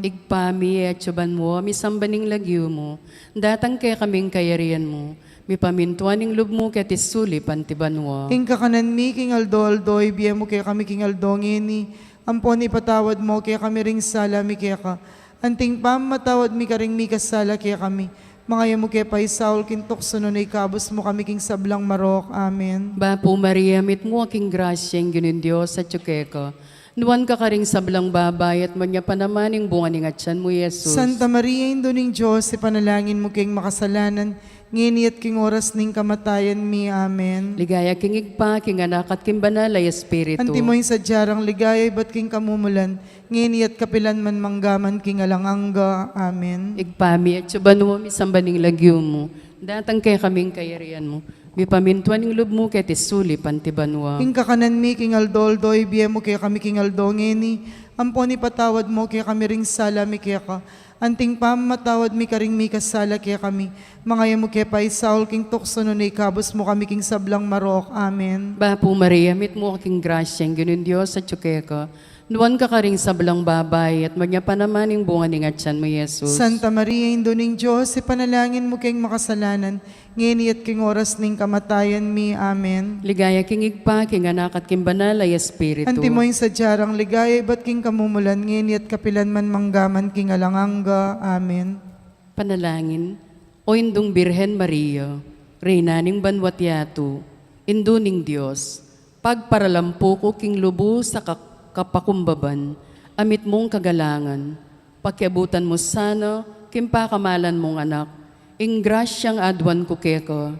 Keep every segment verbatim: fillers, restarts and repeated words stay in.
Ibpa mi, atsu ka banua, misamban ing lagyu mu, datang kekami ing kayarian mu, mipamintuan ing lub mu keti sulip anti banua. Ing kakanan mi king aldo-aldo, ibie mu kekami king aldo ngeni, ampon ipatawad mu kekami ring sala mi keka, anting pamamatawad mi karing mikasala kekami, manga e mu ke paisaul king tuksu, nune ikabus mu kami king sablang marok. Amen. Bapu Maria, mitmu ka king grasya, ing Ginung Dios atsu keka. Nuan ka karing sablang babai, at nuan ya pa naman ing bunga ning atyan mu, Jesus. Santa Maria, Indu ning Dios, ipanalangin mu keng makasalanan, ngeni at king oras ning kamatayan mi. Amen. Ligaya king Ibpa, king Anak, at king Banal a Espiritu. Antimo ing sadya rang ligaya ibat king kamumulan, ngeni at kapilan man, manggaman king alang angga. Amen. Ibpa mi, atsu ka banua, misamban ing lagyu mu, datang kekami ing kayarian mu, mipamintuan ing lub mu keti sulip anti banua. Ing kakanan mi king aldo-aldo, ibie mu kekami king aldo ngeni, ampon ipatawad mu kekami ring sala mi keka, anting pamamatawad mi karing mikasala kekami, manga e mu ke paisaul king tuksu, nune ikabus mu kami king sablang marok. Amen. Bapu Maria, mitmu ka king grasya, ing Ginung Dios atsu keka. Nuan ka karing sablang babai, at nuan ya pa naman ing bunga ning atyan mu, Jesus. Santa Maria, Indu ning Dios, ipanalangin mu keng makasalanan, ngeni at king oras ning kamatayan mi. Amen. Ligaya king Ibpa, king Anak, at king Banal a Espiritu. Antimo ing sadya rang ligaya ibat king kamumulan, ngeni at kapilan man, manggaman king alang angga. Amen. Panalangin. O Indung Birhen Maria, Reyna ning banua't yatu, Indu ning Dios, pagparalampu ku king lubus a ka-, kapakumbaban a mitmung kagalangan, pakiabutan mu sana king pakamalan mung Anak ing grasyang aduan ku keka,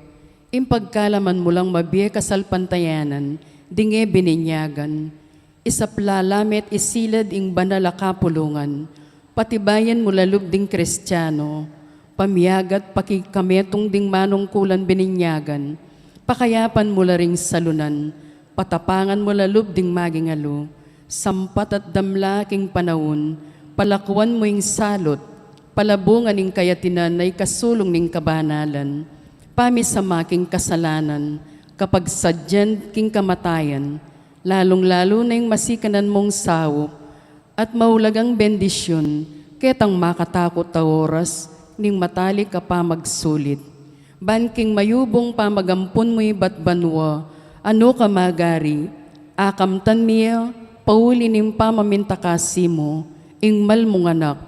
ing pagkalaman mu lang mabie kasalpantayanan ding e bininyagan, isapla la me't isilad ing banal a kapulungan, patibayan mu la lub ding Kristiano, pamiagat pakikametung ding manungkulan bininyagan, pakayapan mu la ring salunan, patapangan mu la lub ding maging alu, sampat at damla king panaun, palakuan mu ing salut, palabungan ing kayatinan a ikasulung ning kabanalan, pamisama king kasalanan, kapagsadyan king kamatayan, lalung-lalu na ing masikanan mung saup, at maulagang bendisyun, ketang makatakut a oras ning matalik a pamagsulit. Ban king mayubung pamagampun mu ibat banua, a nuka magari, akamtan mi ya, pauli ning pamamintakasi mu, ing mal mung Anak,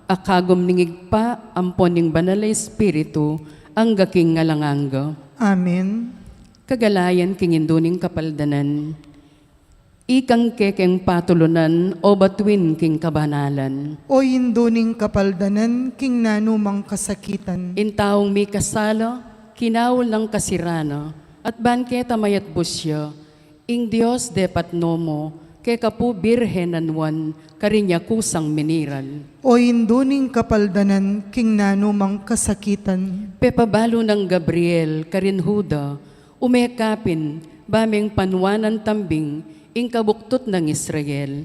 a kagum ning Ibpa, ampon ning Banal a Espiritu, angga king alang angga. Amen. Kagalayan king Indu ning Kapaldanan. Ikang kekeng patulunan, o batuin king kabanalan. O Indu ning Kapaldanan, king nanu mang kasakitan. Ing taung mikasala, kinaul nang kasirana, at ban keta mayatbus ya, ing Dios depatnu mu, keka pu Birhen a nuan, karin ya kusang miniral. O Indu ning Kapaldanan, king nanu mang kasakitan. Pepabalu nang Gabriel, karin Juda, ume ka pin, ba meng panuanan tambing, ing kabuktut nang Israel.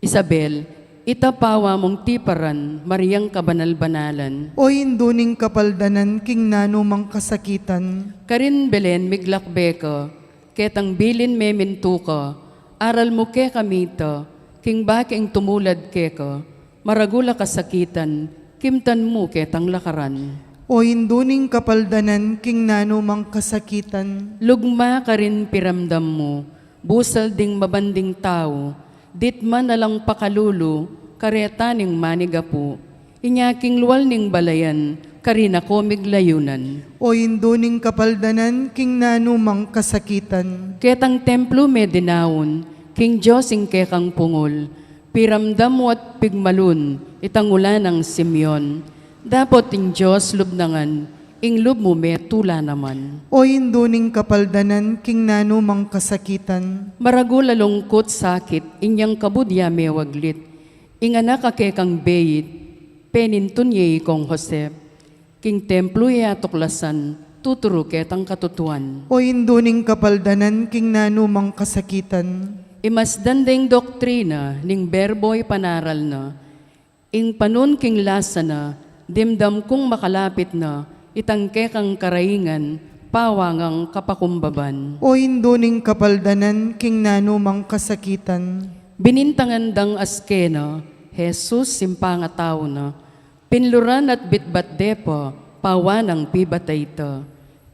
Isabel, ita pawa mung tiparan, Mariang kabanal-banalan. O Indu ning Kapaldanan, king nanu mang kasakitan. Karin Belen miglakbe ka, ketang bilin memintu ka, aral mu kekami ita, king bakeng tumulad keka, maragul a kasakitan, kimtan mu ketang lakaran. O Indu ning Kapaldanan, king nanu mang kasakitan. Lugma karin piramdam mu, busal ding mabanding tau, ditman alang pakalulu, kareta ning manigapu, inya king lual ning balayan, karin ako miglayunan. O Indu ning Kapaldanan, king nanu mang kasakitan. Ketang templu medinaun, king Dios ing kekang pungul, piramdam mu at pigmalun, itang ula nang Simeon. Dapot ing Dios lub na ngan, ing lub mu metula naman. O Indu ning Kapaldanan, king nanu mang kasakitan. Maragul a lungkut sakit, inyang kabud ya mewaglit. Ing anak a kekang beit, penintun ye ikong Jose. King templu ya tuklasan, tuturu ketang katutuan. O Indu ning Kapaldanan, king nanu mang kasakitan. Imasdan deng doktrina, ning berbo ipanaral na. Ing panun king lasa na, dimdam kung makalapit na, itang kekang karaingan, pawangang kapakumbaban. O Indu ning Kapaldanan, king nanu mang kasakitan. Binintangan dang askena, Jesus, ing pangatau na, pinluran at bitbat de pa, pawanang pibata ita.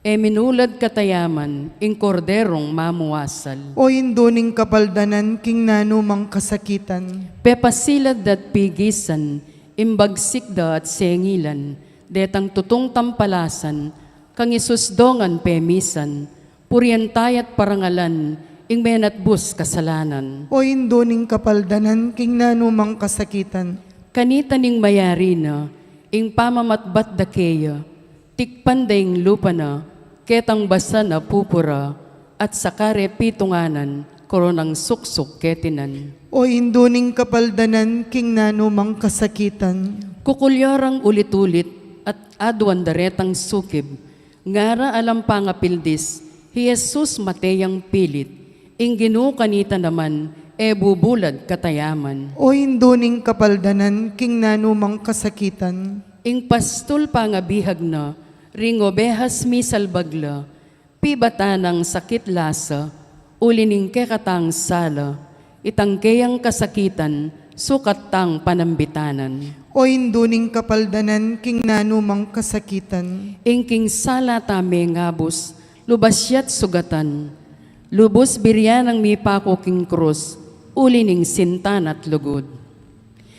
E minulad katayaman, ing Korderong mamuasal. O Indu ning kapaldanan, king nanu mang kasakitan. Pepasilad da at pigisan, ing bagsik da at sengilan, detang tutung tampalasan, kang isusdongan pemisan, purian taya at parangalan, ing menatbus kasalanan. O Indu ning kapaldanan, king nanu mang kasakitan. Kanita ning mayari na, ing pamamatbat da keya, tikpan da ing lupa na, ketang basa na pupura, at saka re pitunganan, koronang suksuk ketinan. O Indu ning kapaldanan, king nanu mang kasakitan. Kukulya rang ulit-ulit, at aduan da retang sukib. Ngara alang pangapildis, hi Jesus mate yang pilit, ing Ginu kanita naman, e bubulad katayaman. O Indu ning kapaldanan, king nanu mang kasakitan. Ing pastul pangabihag na, ring obehas misalbag la, pibata nang sakit lasa, uli ning kekatang sala, itang keyang kasakitan, sukat tang panambitanan. O Indu ning kapaldanan, king nanu mang kasakitan. Ing king sala ta mengabus, lubas ya't sugatan, lubus biryan nang mipaku king krus, uli ning sinta na't lugud.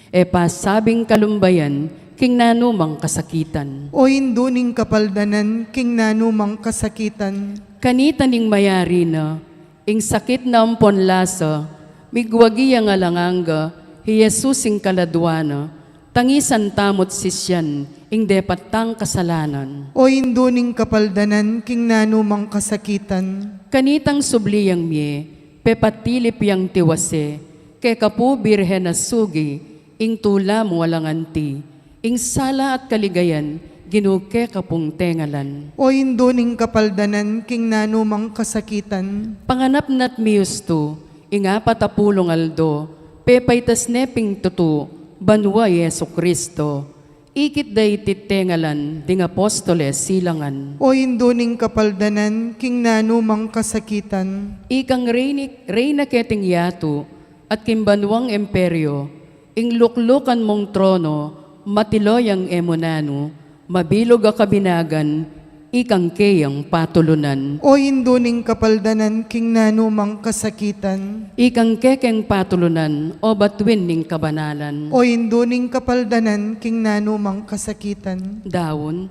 E pasabing kalumbayan, king nanu mang kasakitan. O Indu ning kapaldanan, king nanu mang kasakitan. Kanita ning mayari na, ing sakit na ampon lasa, migwagi yang alang angga, hi Jesus ing kaladua na, tangisan tamu't sisyan, ing depat tang kasalanan. O Indu ning kapaldanan, king nanu mang kasakitan. Kanitang subli yang mie, pepatilip yang tiwase, keka pu Birhen a sugi, ing tula mu alang anti, ing sala at kaligayan, Ginu keka pung tengalan. O Indu ning kapaldanan, king nanu mang kasakitan. Panganap na't miyustu, ing apat a pulung aldo, pepaitas ne ping tutu, banua i Jesucristo. Ikit da iti't tengalan, ding apostoles silangan. O Indu ning kapaldanan, king nanu mang kasakitan. Ikang reyni-, reyna keting yatu, at king banuang imperio, ing luklukan mung trono, matilo yang e mu nanu, mabilug a kabinagan, ikang keyang patulunan. O Indu ning kapaldanan, king nanu mang kasakitan. Ikang kekeng patulunan, o batuin ning kabanalan. O Indu ning kapaldanan, king nanu mang kasakitan. Daun,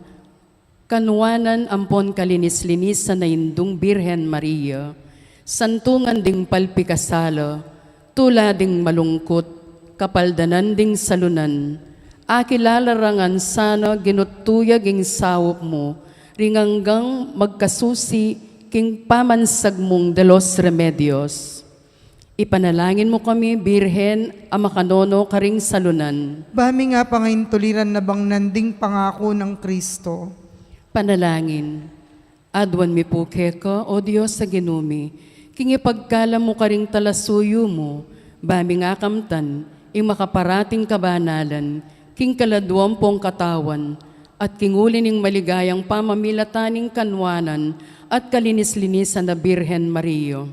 kanuanan ampon kalinis-linisan a Indung Birhen Maria, santungan ding palpikasala, tula ding malungkut, kapaldanan ding salunan, akilala ra ngan sana ginu't tuyag ing saup mu, ring anggang magkasusi king pamansag mung de los Remedios. Ipanalangin mu kami, Birhen a makanono karing salunan. Ba mi nga pangaintuliran na bangnan ding pangaku nang Kristo. Panalangin. Aduan mi pu keka, O Dios a Ginu mi, king ipagkalam mu karing talasuyu mu, ba mi nga kamtan, ing makaparating kabanalan, king kaladua mpong katawan, at king uli ning maligayang pamamilatan ning kanuanan at kalinis-linisan a Birhen Maria.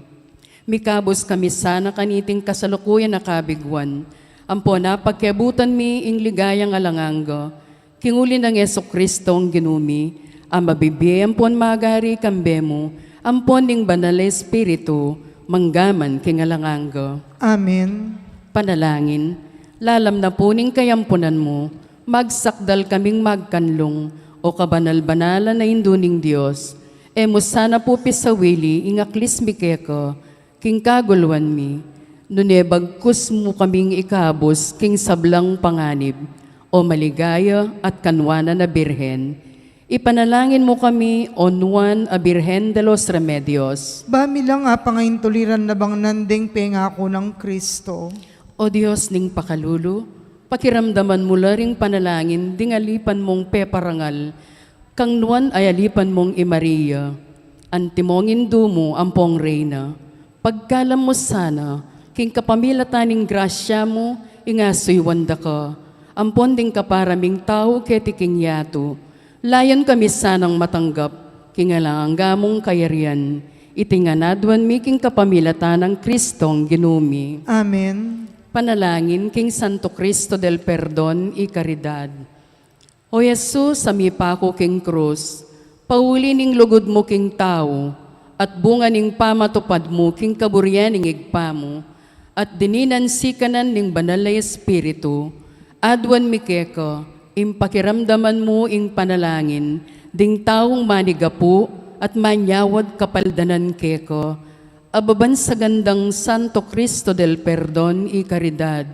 Mikabus kami sana kaniting kasalukuyan a kabiguan, ampon apakiabutan mi ing ligayang alang angga, king uli nang Jesucristong Ginu mi, a mabibie ampon magari kambe mu, ampon ning Banal a Espiritu, mangga man king alang angga. Amen. Panalangin. Lalam na pu ning kayampunan mu, magsakdal kaming magkanlung, O kabanal-banalan a Indu ning Dios, e mu sana pu pisawili ing aklis mi keka, king kaguluan mi, nune bagkus mu kaming ikabus king sablang panganib, O maligaya at kanuanan a Birhen. Ipanalangin mu kami, O Nuan a Birhen de los Remedios. Ba mi lang a pangaintuliran na bangnan ding pengaku nang Kristo. O Dios ning pakalulu, pakiramdaman mu la ring panalangin ding alipan mung peparangal, kang nuan a alipan mung i Maria, antimong Indu mu ampong Reyna. Pagkalam mu sana, king kapamilatan ning grasya mu, ing asuyuan da ka, ampon ding kapara ming tau keti king yatu, layan kami sanang matanggap, king alang angga mung kayarian, iti ngan aduan mi king kapamilatan nang Kristong Ginu mi. Amen. Panalangin king Santo Cristo del Perdon y Caridad. O Jesus, a mipaku king krus, pauli ning lugud mu king tau, at bunga ning pamatupad mu king kaburian ning Ibpa mu, at dininan sikanan ning Banal a Espiritu, aduan mi keka, ing pakiramdaman mu ing panalangin ding taung manigapu at manyawad kapaldanan keka, a baban sa gandang Santo Cristo del Perdon y Caridad,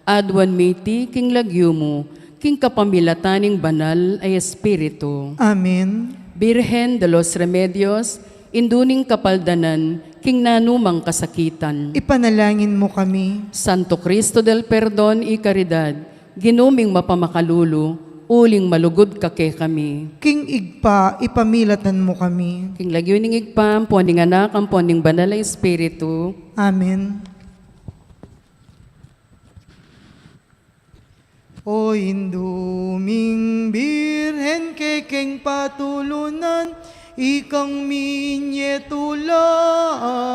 aduan mi iti king lagyu mu, king kapamilatan ning Banal a Espiritu. Amen. Birhen de los Remedios, indu ning kapaldanan, king nanumang kasakitan. Ipanalangin mu kami. Santo Cristo del Perdon y Caridad, Ginu ming mapamakalulu, uling malugud ka kekami. King Ibpa, ipamilatan mu kami. King lagyu ning Ibpa, ampo ning Anak, ampo ning Banal a Espiritu. Amen. O Indu ming Birhen, kekeng patulunan, ikang minye tula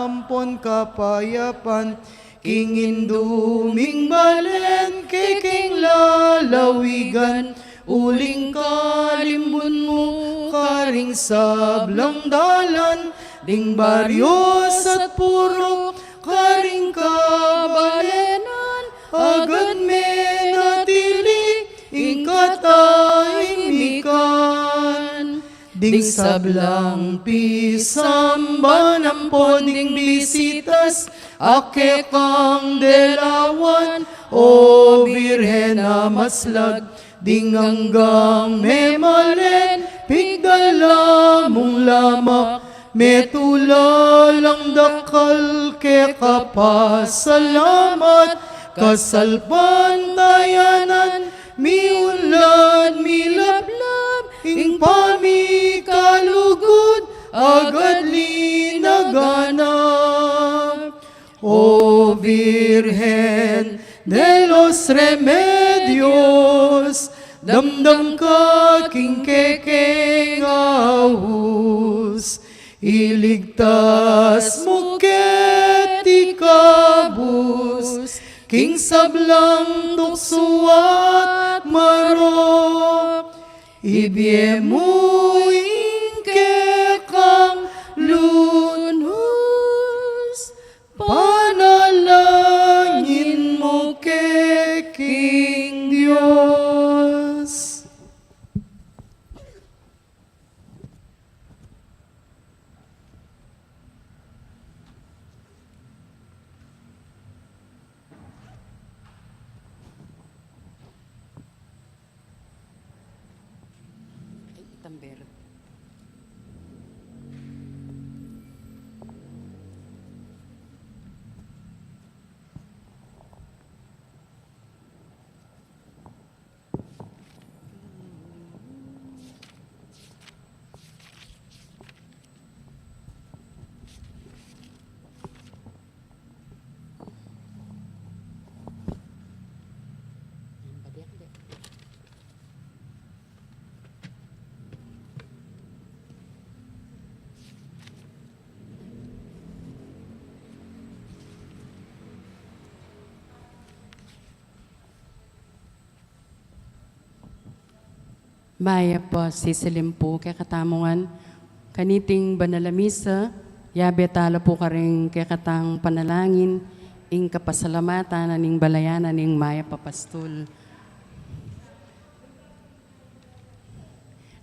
ampon kapayapan, king Indu ming balen, kekeng lalawigan, uling kalimbun mu karing sablang dalan, ding baryos at purok karing kabalenan, agad menatili ing katahimikan. Ding sablang pisamban ampon ding bisitas a kekang delawan, O Birhen a maslag, ding anggang memalen, pigdala mung lamak, metula lang dakal keka pasalamat, kasalpantayanan, miunlad, milablab, ing pamikalugud, agad linaganap. O Virgen de los Remedios, damdam ka king kekeng aus, iligtas mu keti kabus, king sablang tuksu at marok, ibie mu ing kekang lunus, panalangin mu ke king Dios. Ay, itamber. Mayap a sisilim pu kekatamu ngan kaniting banal a misa, yabe tala pu karing kekatang panalangin ing kapasalamatan na ning balayan na ning mayap a pastul.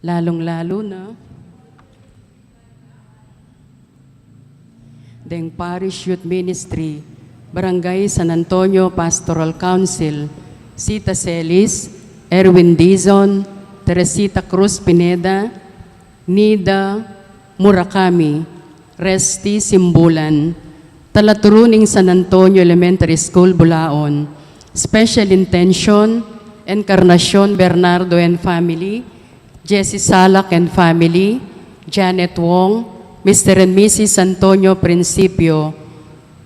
Lalung-lalu na deng Parish Youth Ministry, Barangay San Antonio Pastoral Council, Sita Celis, Erwin Dizon, Teresita Cruz Pineda, Nida Murakami, Resty Simbulan, talaturu ning San Antonio Elementary School, Bulaon. Special intention, Encarnacion Bernardo and family, Jessie Salak and family, Janet Wong, Mister and Missus Antonio Principio,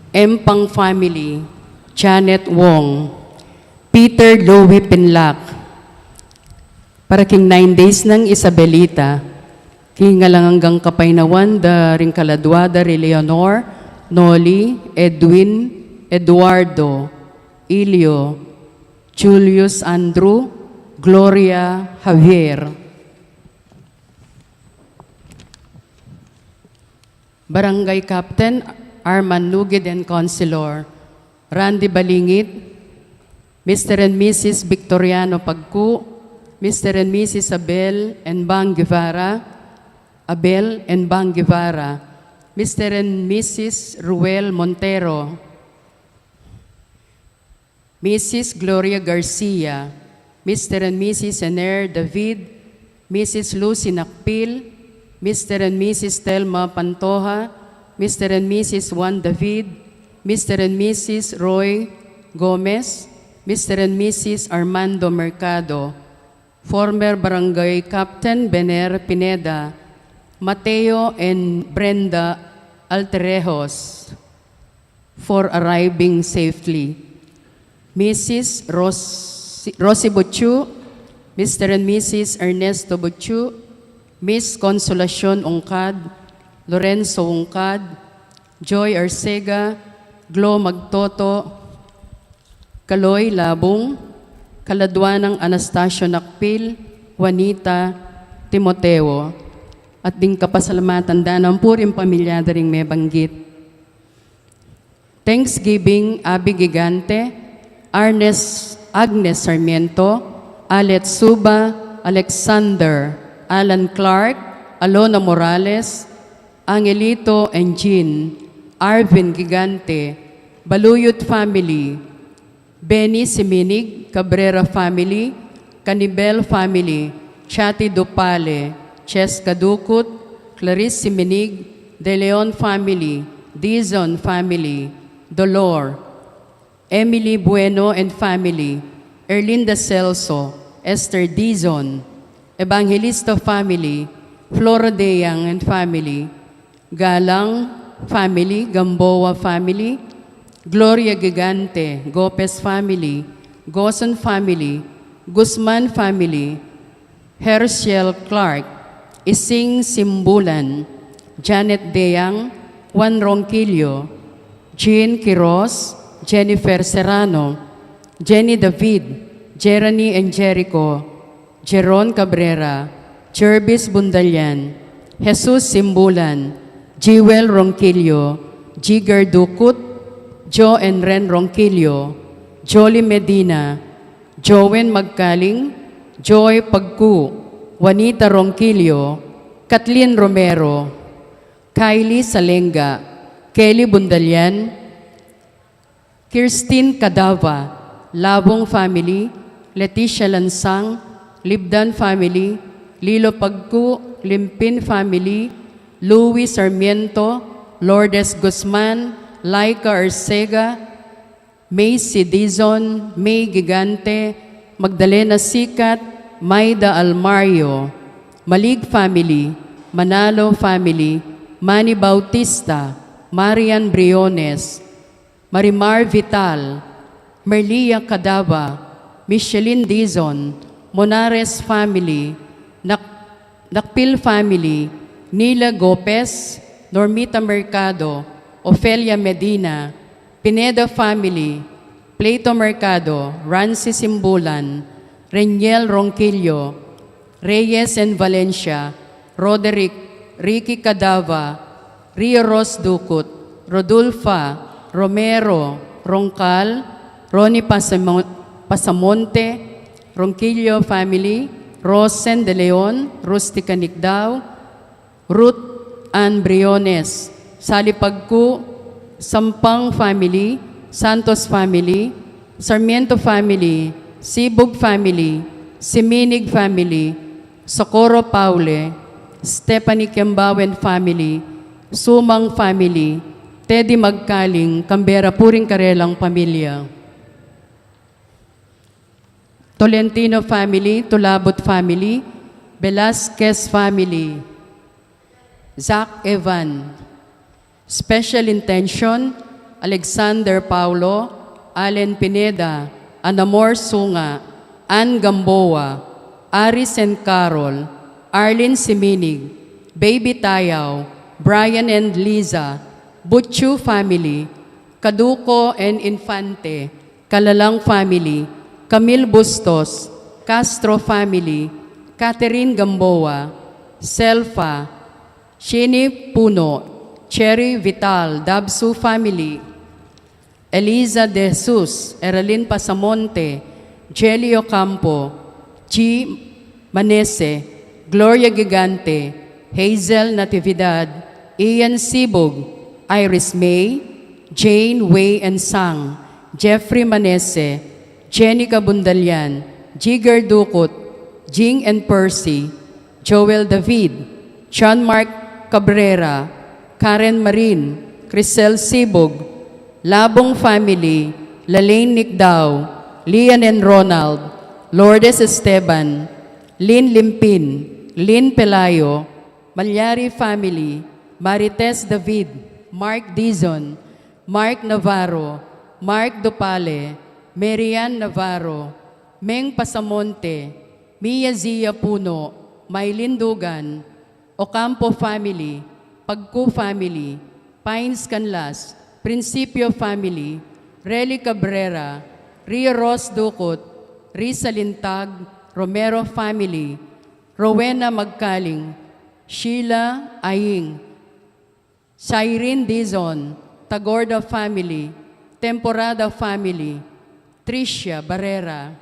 Empang family, Janet Wong, Peter Louis Pinlac, para king nine days nang Isabelita, king alang anggang kapaynawan da ring kaladwa da ri Leonor, Noli, Edwin, Eduardo, Ilio, Julius Andrew, Gloria Javier. Barangay Captain Arman Nugid and Councilor Randy Balingit, Mister and Missus Victoriano Pagku, Mister and Missus Abel and Bang Guevara, Abel and Bang Guevara, Mister and Missus Ruel Montero, Missus Gloria Garcia, Mister and Missus Ener David, Missus Lucy Nakpil, Mister and Missus Telma Pantoja, Mister and Missus Juan David, Mister and Missus Roy Gomez, Mister and Missus Armando Mercado, former Barangay Captain Bener Pineda, Mateo and Brenda Alterejos, for arriving safely. Missus Ros-, Rosie Buchu, Mister and Missus Ernesto Buchu, Miss Consolacion Ungkad, Lorenzo Ungkad, Joy Arcega, Glo Magtoto, Kaloy Labung, Kaladwanang Anastasio Nakpil, Juanita, Timoteo, at ding kapasalamatan da nang puring pamilya da ring mebanggit. Thanksgiving, Abby Gigante, Arnes, Agnes Sarmiento, Alet Suba, Alexander, Alan Clark, Alona Morales, Angelito and Jean, Arvin Gigante, Baluyut family, Benny Siminig, Cabrera family, Canibel family, Chati Dupale, Cheska Ducut, Clarice Siminig, De Leon family, Dizon family, Dolor, Emily Bueno and family, Erlinda Celso, Esther Dizon, Evangelista family, Flora Deyang and family, Galang family, Gamboa family, Gloria Gigante, Gopez family, Goson family, Guzman family, Herschel Clark, Ising Simbulan, Janet Deyang, Juan Ronquillo, Jean Quiroz, Jennifer Serrano, Jenny David, Jeremy and Jericho, Jeron Cabrera, Jervis Bundalian, Jesus Simbulan, Jewel Ronquillo, Jiger Ducut, Joe and Ren Ronquillo, Jolly Medina, Joen Magkaling, Joy Pagku, Juanita Ronquillo, Kathleen Romero, Kylie Salenga, Kelly Bundalian, Kirstin Cadava, Labong family, Leticia Lansang, Libdan family, Lilo Pagku, Limpin family, Louis Sarmiento, Lourdes Guzman, Laika Arcega, Macy Dizon, May Gigante, Magdalena Sikat, Maida Almario, Malig family, Manalo family, Manny Bautista, Marian Briones, Marimar Vital, Merlia Cadava, Michelin Dizon, Monares family, Nak-, Nakpil family, Nila Gopez, Normita Mercado, Ofelia Medina, Pineda family, Plato Mercado, Rancy Simbulan, Reniel Ronquillo, Reyes and Valencia, Roderick, Ricky Cadava, Rio Ros Ducut, Rodulfa, Romero, Roncal, Ronnie Pasamo-, Pasamonte, Ronquillo family, Rosen de Leon, Rustica Nicdao, Ruth Ann Briones, Sally Pagku, Sampang family, Santos family, Sarmiento family, Sibug family, Siminig family, Socorro Paule, Stephanie Kembawen family, Sumang family, Teddy Magkaling, Canberra, puring karelang pamilya. Tolentino family, Tulabut family, Velasquez family, Zach Evan. Special intention, Alexander Paulo, Allen Pineda, Anamor Sunga, Ann Gamboa, Aris and Carol, Arlene Siminig, Baby Tayaw, Brian and Liza, Butchu family, Caduco and Infante, Calalang family, Camille Bustos, Castro family, Catherine Gamboa, Selfa, Shini Puno, Cherry Vital, Dabsu family, Eliza De Jesus, Eralyn Pasamonte, Jelly Ocampo, G Manese, Gloria Gigante, Hazel Natividad, Ian Sibug, Iris May, Jane Wei and Sang, Jeffrey Manese, Jenica Bundalian, Jigger Ducut, Jing and Percy, Joel David, John Mark Cabrera, Karen Marin, Crisel Sibug, Labong family, Lalaine Nicdao, Lian and Ronald, Lourdes Esteban, Lynn Limpin, Lynn Pelayo, Malyari family, Marites David, Mark Dizon, Mark Navarro, Mark Dupale, Marian Navarro, Meng Pasamonte, Mia Zia Puno, Mylene Dugan, Ocampo family, Pagcu family, Pines Canlas, Principio family, Relly Cabrera, Rio Ross Ducut, Risa Lintag, Romero family, Rowena Magkaling, Sheila Aying, Cyrene Dizon, Tagorda family, Temporada family, Tricia Barrera.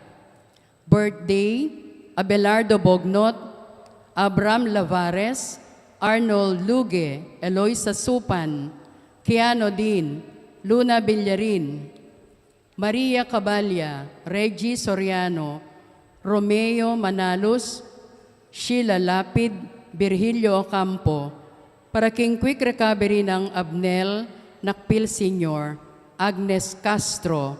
Birthday, Abelardo Bognot, Abram Lavares, Arnold Luge, Eloisa Supan, Keanu Dean, Luna Villarin, Maria Caballa, Reggie Soriano, Romeo Manalus, Sheila Lapid, Virgilio Ocampo, para king quick recovery nang Abnel Nakpil Senior, Agnes Castro,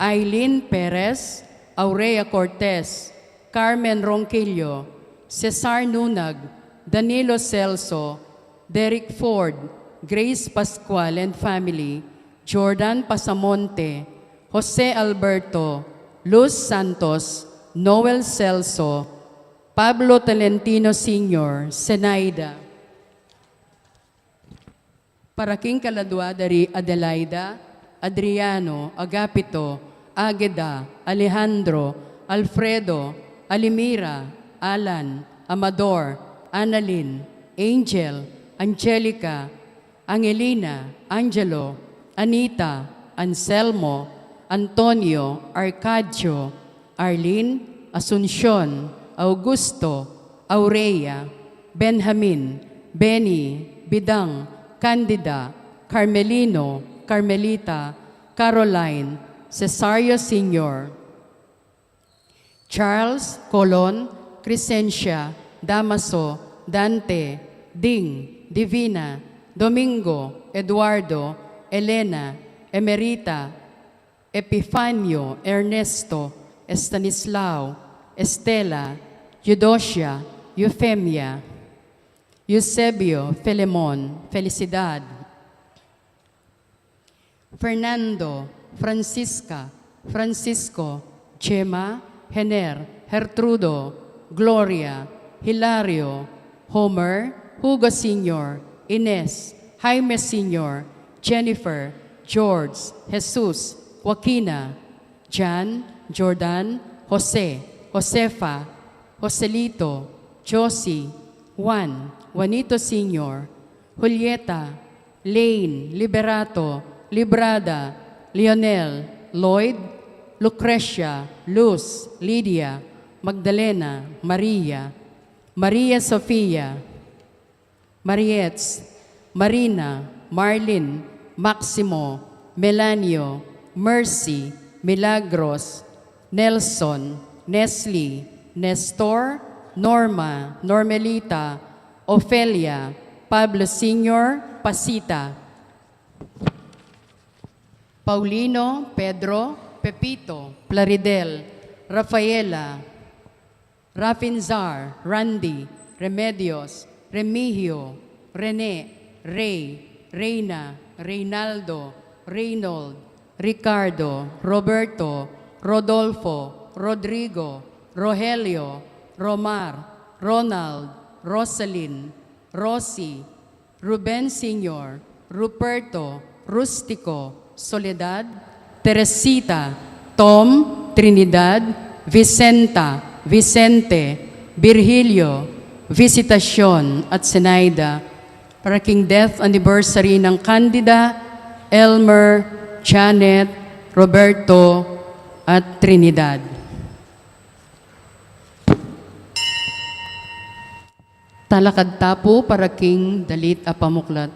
Aileen Perez, Aurea Cortez, Carmen Ronquillo, Cesar Nunag, Danilo Celso, Derek Ford, Grace Pascual and family, Jordan Pasamonte, Jose Alberto, Luz Santos, Noel Celso, Pablo Tolentino Senior, Zenaida. Para king kaladua da ri Adelaida, Adriano, Agapito, Ageda, Alejandro, Alfredo, Alimira, Alan, Amador, Annalyn, Angel, Angelica, Angelina, Angelo, Anita, Anselmo, Antonio, Arcadio, Arlene, Asuncion, Augusto, Aurea, Benjamin, Benny, Bidang, Candida, Carmelino, Carmelita, Caroline, Cesario Senior, Charles, Colon, Crescencia, Damaso, Dante, Ding, Divina, Domingo, Eduardo, Elena, Emerita, Epifanio, Ernesto, Estanislao, Estela, Eudosia, Eufemia, Eusebio, Filemon, Felicidad, Fernando, Francisca, Francisco, Gemma, Hener, Gertrudo, Gloria, Hilario, Homer, Hugo Senior, Ines, Jaime Senior, Jennifer, George, Jesus, Joaquina, Jan, Jordan, Jose, Josefa, Joselito, Josie, Juan, Juanito Senior, Julieta, Lane, Liberato, Librada, Lionel, Lloyd, Lucrecia, Luz, Lydia, Magdalena, Maria, Maria Sofia, Marietz, Marina, Marlin, Maximo, Melanio, Mercy, Milagros, Nelson, Nestle, Nestor, Norma, Normelita, Ofelia, Pablo Senior, Pasita, Paulino, Pedro, Pepito, Plaridel, Rafaela, Rafinzar, Randy, Remedios, Remigio, Rene, Rey, Reina, Reynaldo, Reynold, Ricardo, Roberto, Rodolfo, Rodrigo, Rogelio, Romar, Ronald, Rosalyn, Rosie, Ruben Senior, Ruperto, Rustico, Soledad, Teresita, Tom, Trinidad, Vicenta, Vicente, Virgilio, Visitacion, at Zenaida, para king death anniversary ng Candida, Elmer, Janet, Roberto, at Trinidad. Talakad ta pu para king dalit a pamuklat.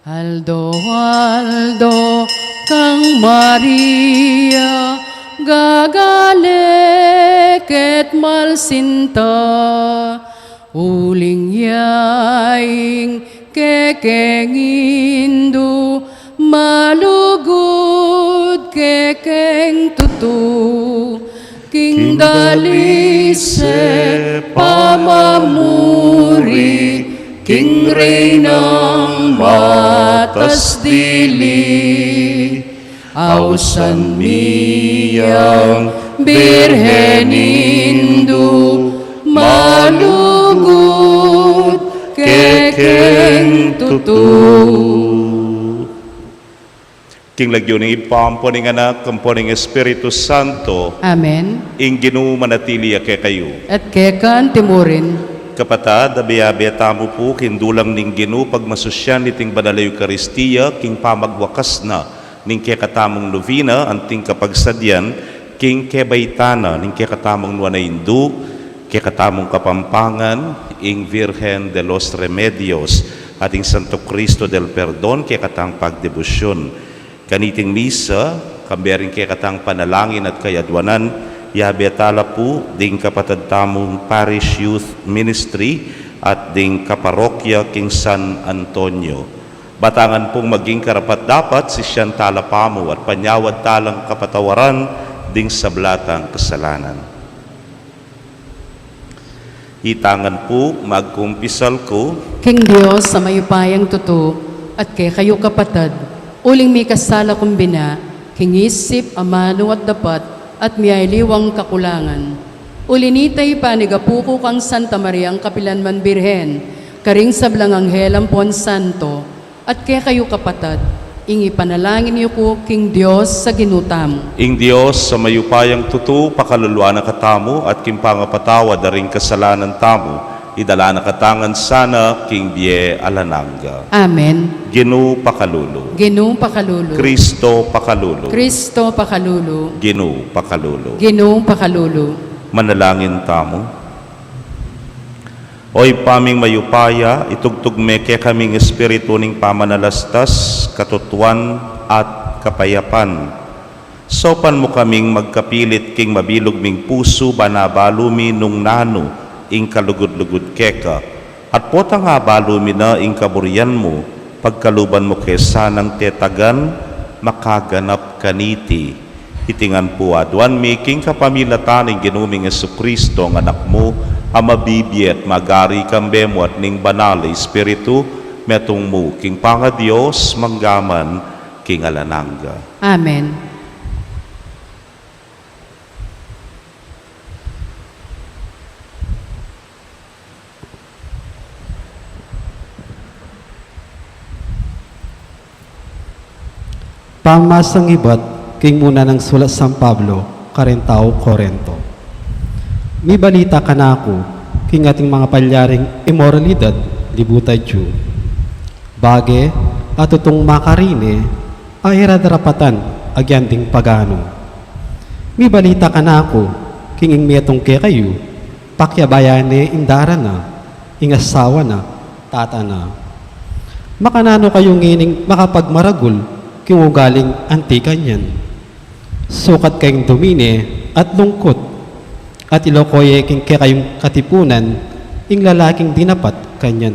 Aldo-aldo kang Maria, gagale ket malsinta, uling ya ing kekeng indu, malugud kekeng tutu, king dalis e pamamuri, king Reynang matas dili. Ausan mi yang Birhen Indu, malugud kekeng tutu. King lagyu ning Ibpa, ampo ning Anak, ampo ning Espiritu Santo. Amen. Ing Ginu manatili ya kekayu. At keka antimurin. Kapatad, abe-abe tamu pu king dulang ning Ginu, pagmasusyan iting banal a Eukaristia king pamagwakas na ning kekatamung nobena, anting kapagsadyan king kebaitan na ning kekatamung nuan a Indu, kekatamung Kapampangan, ing Virgen de los Remedios, at ing Santo Cristo del Perdon, kekatang pagdebosyun. Kaniting misa, kambe ring kekatang panalangin at kayadwanan, yabe ta la pu ding kapatad tamung Parish Youth Ministry at ding kaparokya king San Antonio. Batangan pung maging karapat-dapat, sisian ta la pamu at panyawad ta lang kapatawaran ding sabla tang kasalanan. Itangan pu, magkumpisal ku king Dios a mayupayang tutu, at kekayu kapatad, uling mikasala kung bina, king isip, amanu at dapat, at miyaliwang kakulangan. Uli nita, ipanigapu ku kang Santa Mariang kapilan man Birhen, karing sablang anghel ampon santo, at kekayu kapatad, ing ipanalangin yu ku king Dios a Ginu tamu. Ing Dios a mayupayang tutu, pakaluluan na katamu, at king pangapatawad da ring kasalanan tamu, idala na katamu ngan sana king bie alang angga. Amen. Ginu pakalulu. Ginu pakalulu. Kristo pakalulu. Kristo pakalulu. Ginu pakalulu. Ginu pakalulu. Manalangin tamu. O Ibpa ming mayupaya, itugtug me kekami ing espiritu ning pamanalastas, katutuan, at kapayapan. Saupan mu kaming magkapilit king mabilug ming pusu, ban abalu mi nung nanu ing kalugud-lugud keka, at potang abalu mi na ing kaburian mu, pagkaluban mu ke sanang tetagan, makaganap kaniti. Iti ngan pu aduan mi king kapamilatan ning Ginu ming Jesucristo, a Anak mu, a mabibie at magari kambe mu at ning Banal a Espiritu, metung mu king pangaDios, mangga man king alang angga. Amen. Pamamasang ibat king muna nang sulat San Pablo karing tau Corinto. Mibalita kanaku king ating mangapalyaring imoralidad, libutad yu. Bage a tutung makarine a e ra darapatan agyang ding paganu. Mibalita kanaku king ing metung kekayu, pakiabayan ne ing dara na, ing asawa na, tata na. Makananu kayu ngening makapagmaragul king ugaling anti kanyan? Sukat kayung dumine at lungkut, at ilako ye king kekayung katipunan ing lalaking dinapat kanyan.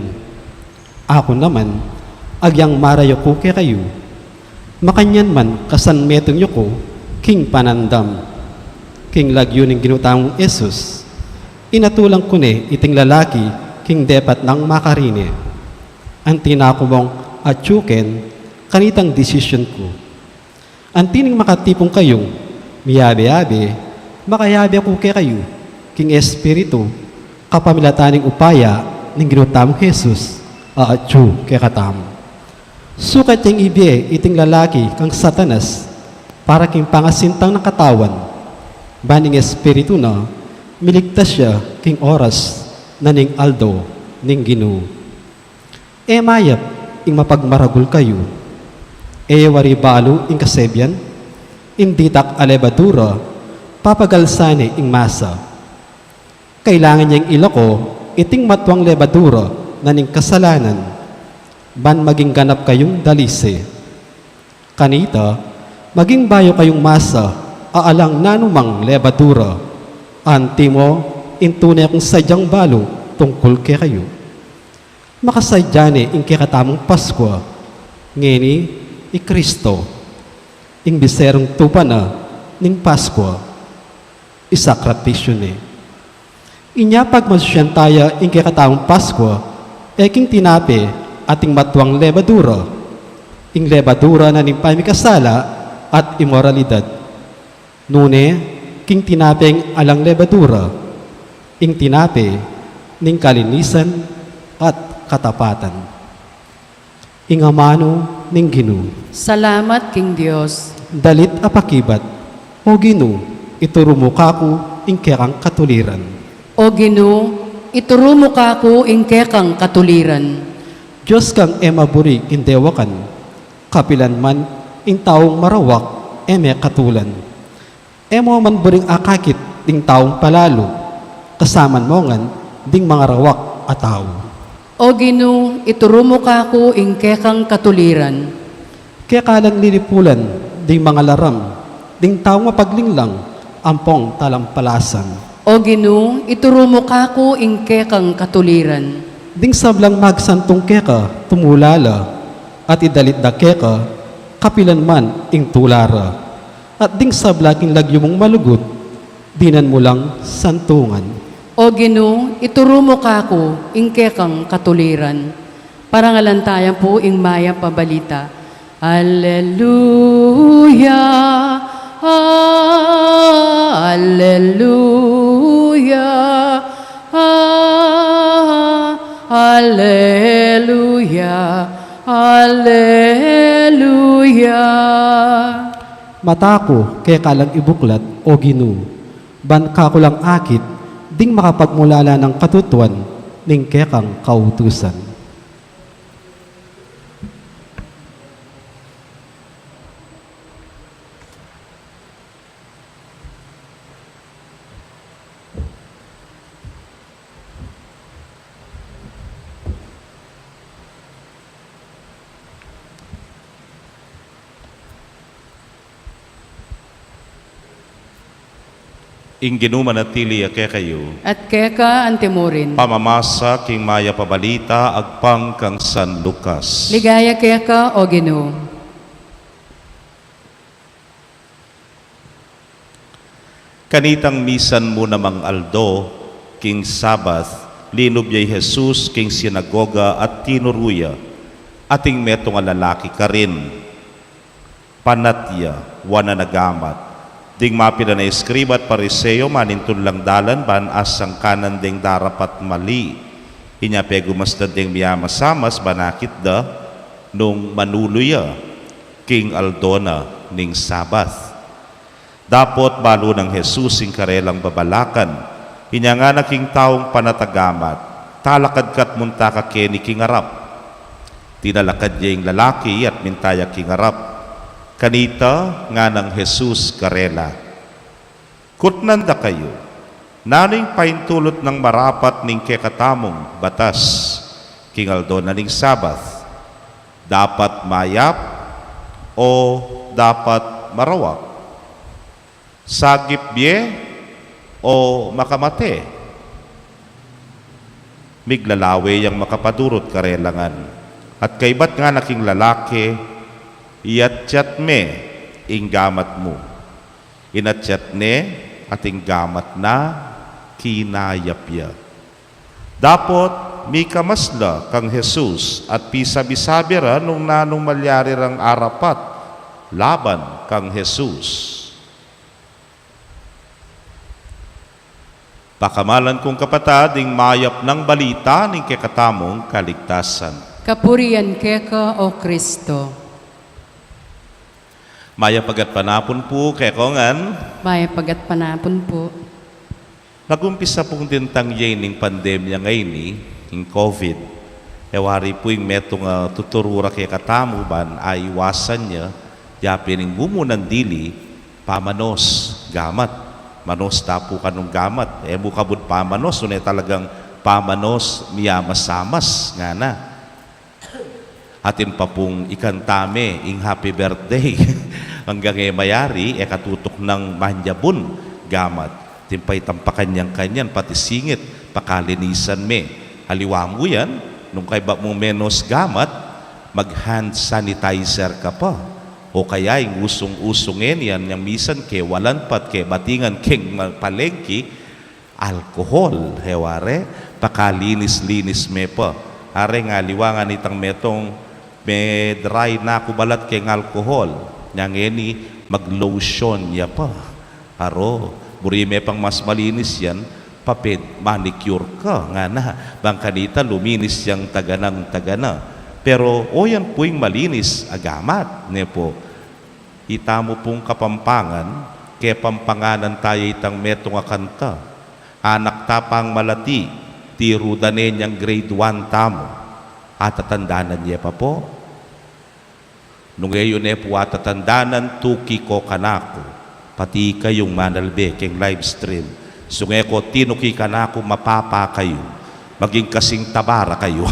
Aku naman, agyang marayu ku kekayu, makanyan man kasanmetung yu ku king panandam. King lagyu ning Ginu tamung Jesus, inatulan ku ne iting lalaki king depat nang makarine. Anti na ku mung atyuken kanitang desisyon ku. Anti ning makatipun kayung miyabe-yabe, makayabe ku kekayu king Espiritu, kapamilatan ning upaya ning Ginu tamung Jesus a atyu kekatamu. Sukat yang ibie iting lalaki kang Satanas para king pangasintang nang katawan, Ban ing Espiritu na, miligtas ya king oras na ning aldo ning Ginu. E mayap ing mapagmaragul kayu. E wari balu ing kasebian, ing ditak a lebadura, papagalsan ne ing masa. Kailangan yang ilako iting matuang lebadura na ning kasalanan, ban maging ganap kayung dalise. Kanita, maging bayu kayung masa a alang nanumang lebadura, antimo ing tune kung sadyang balu tungkul kekayu. Makasadya ne ing kekatamung Paskua, ngeni i Kristo, ing biserung tupa na ning Paskua, isakripisyu ne. Inya pagmasusyan taya ing kekatamung Paskua, e king tinape at ing matuang lebadura, ing lebadura na ning pamikasala at imoralidad. Nune, king tinapeng alang lebadura, ing tinape ning kalinisan at katapatan. Ing amanu ning Ginu. Salamat king Dios. Dalit a pakibat. O Ginu, ituru mu kaku ing kekang katuliran. O Ginu, ituru mu kaku ing kekang katuliran. Dios kang e maburi king dewakan, kapilan man ing taung marawak e mekatulan. E mu man buring akakit ding taung palalu, kasaman mu ngan ding mangarawak a tau. O Ginu, ituru mu kaku ing kekang katuliran. Keka lang lilipulan ding mangalaram, ding taung mapaglinglang ampong talampalasan. O Ginu, ituru mu kaku ing kekang katuliran. Ding sablang magsantung keka tumula la, at idalit da keka kapilan man ing tula ra. At ding sabla king lagyu mung malugud, dinan mu lang santungan. O Ginu, ituru mu kaku ing kekang katuliran. Parangalan taya pu ing mayap a balita. Alleluia, alleluia, alleluia, alleluia. Mata ku keka lang ibuklat, O Ginu, ban kaku lang akit ding makapagmulala nang katutuan ning kekang kautusan. Ing Ginu manatili ya kekayu. At keka antimurin. Pamamasa king mayap a balita agpang kang San Lucas. Ligaya keka, O Ginu. Kanitang misan mu namang aldo, king Sabat, linub ya i Jesus king sinagoga at tinuru ya, ating metung a lalaki karin. Panat ya, wanan a gamat. Ding mapilan a eskriba at Pariseo manintun lang dalan ban asangkanan ding darapat mali. Inya pegumasdan ding miamasamas ban akit da nung manulu ya king aldo na ning Sabat. Dapot balu nang Jesus ing karelang babalakan, inya ngana king taung panat a gamat, "Talakad ka't munta ka keni king arap." Tinalakad ya ing lalaki at minta ya king arap. Kanita nganang Jesus karela, "Kutnan da kayu, nanu ing paintulut nang marapat ning kekatamung batas king aldo na ning Sabat? Dapat mayap o dapat marawak? Sagip bie o makamate?" Miglalawe yang makapadurut karela ngan. At kaybat ngana king lalaki, "Iyatyat me ing gamat mu." Inatyat ne, at ing gamat na kinayap ya. Dapot mikamas la kang Jesus at pisabi-sabi ra nung nanung malyari rang arapat laban kang Jesus. Pakamalan kung kapatad, ing mayap nang balita ning kekatamung kaligtasan. Kapurian keka, O Kristo. Mayap a gatpanapun pu kekongan. Mayap a gatpanapun pu. Nagumpisa pung dintang ye ning pandemya ngeni, ing COVID. E wari pu ing metung a tuturu ra kekatamu ban aiwasan ya, yapin ing mumunang dili, pamanos, gamat. Manos ta pu kanung gamat. E mu kabud pamanos, nune talagang pamanos, miyamas-amas, ngana. Atin pa pung ikanta me ing happy birthday. Anggang e mayari, e katutuknang manyabun gamat. Atin pa itang pakanyan-kanyan, pati singit, pakalinisan me. Aliwa mu yan, nung kaybat mung menos gamat, mag-hand sanitizer ka pa. O kaya ing usung-usu ngeni yan, yang misan kewalan pa at kebatingan keng ma-, palengki, alkohol, e ware, pakalinis-linis me pa. Are nga aliwa ngan itang metung, me-dry na ku balat keng alkohol. Nya ngeni, mag-lotion ya pa. Aro, buri me pang mas malinis yan, paped-manicure ka, ngana. Bang kanita luminis yang tagana, tagana. Pero o yan pu ing malinis a gamat, ne pu. Itamu pung Kapampangan, kepampanganan taya itang metung a kanta. Anak ta pang malati, tiru da ne niang grade one tamu. Atatandanan ye pa pu? Nung e yu ne pu atatandanan, tuki ko kanaku, pati kayung manalbe keng live stream. Sung e ko tinuki kanaku, mapapa kayu. Maging kasing taba ra kayu.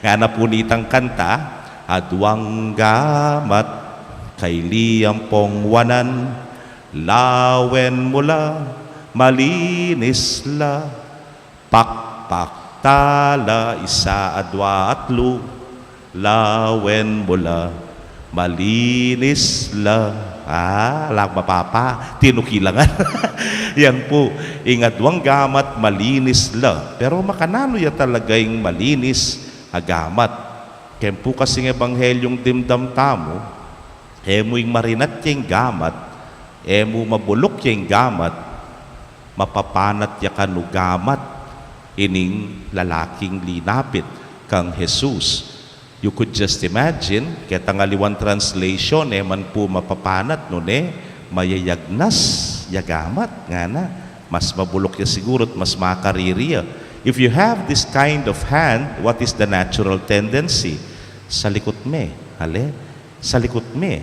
Ngana pu nitang kanta, aduang gamat kailian pung wanan, lawen mu la, malinis la, pakpak ta la, isa, adua, atlu, lawen mu la, malinis la. Ah, alang mapapa, tinuki la ngan. Yan pu, ing aduang gamat malinis la. Pero makananu ya talaga ing malinis a gamat? Ken pu kasing ebanghelyung dimdam tamu, e mu ing marinat ya ing gamat, e mu mabuluk ya ing gamat, mapapanat ya kanu gamat ining lalaking linapit kang Jesus. You could just imagine, ketang aliwang translation, e man pu mapapanat, nune, mayayagnas ya gamat, ngana. Mas mabuluk ya siguru at mas makariri ya. If you have this kind of hand, what is the natural tendency? Salikut me, ale? Salikut me.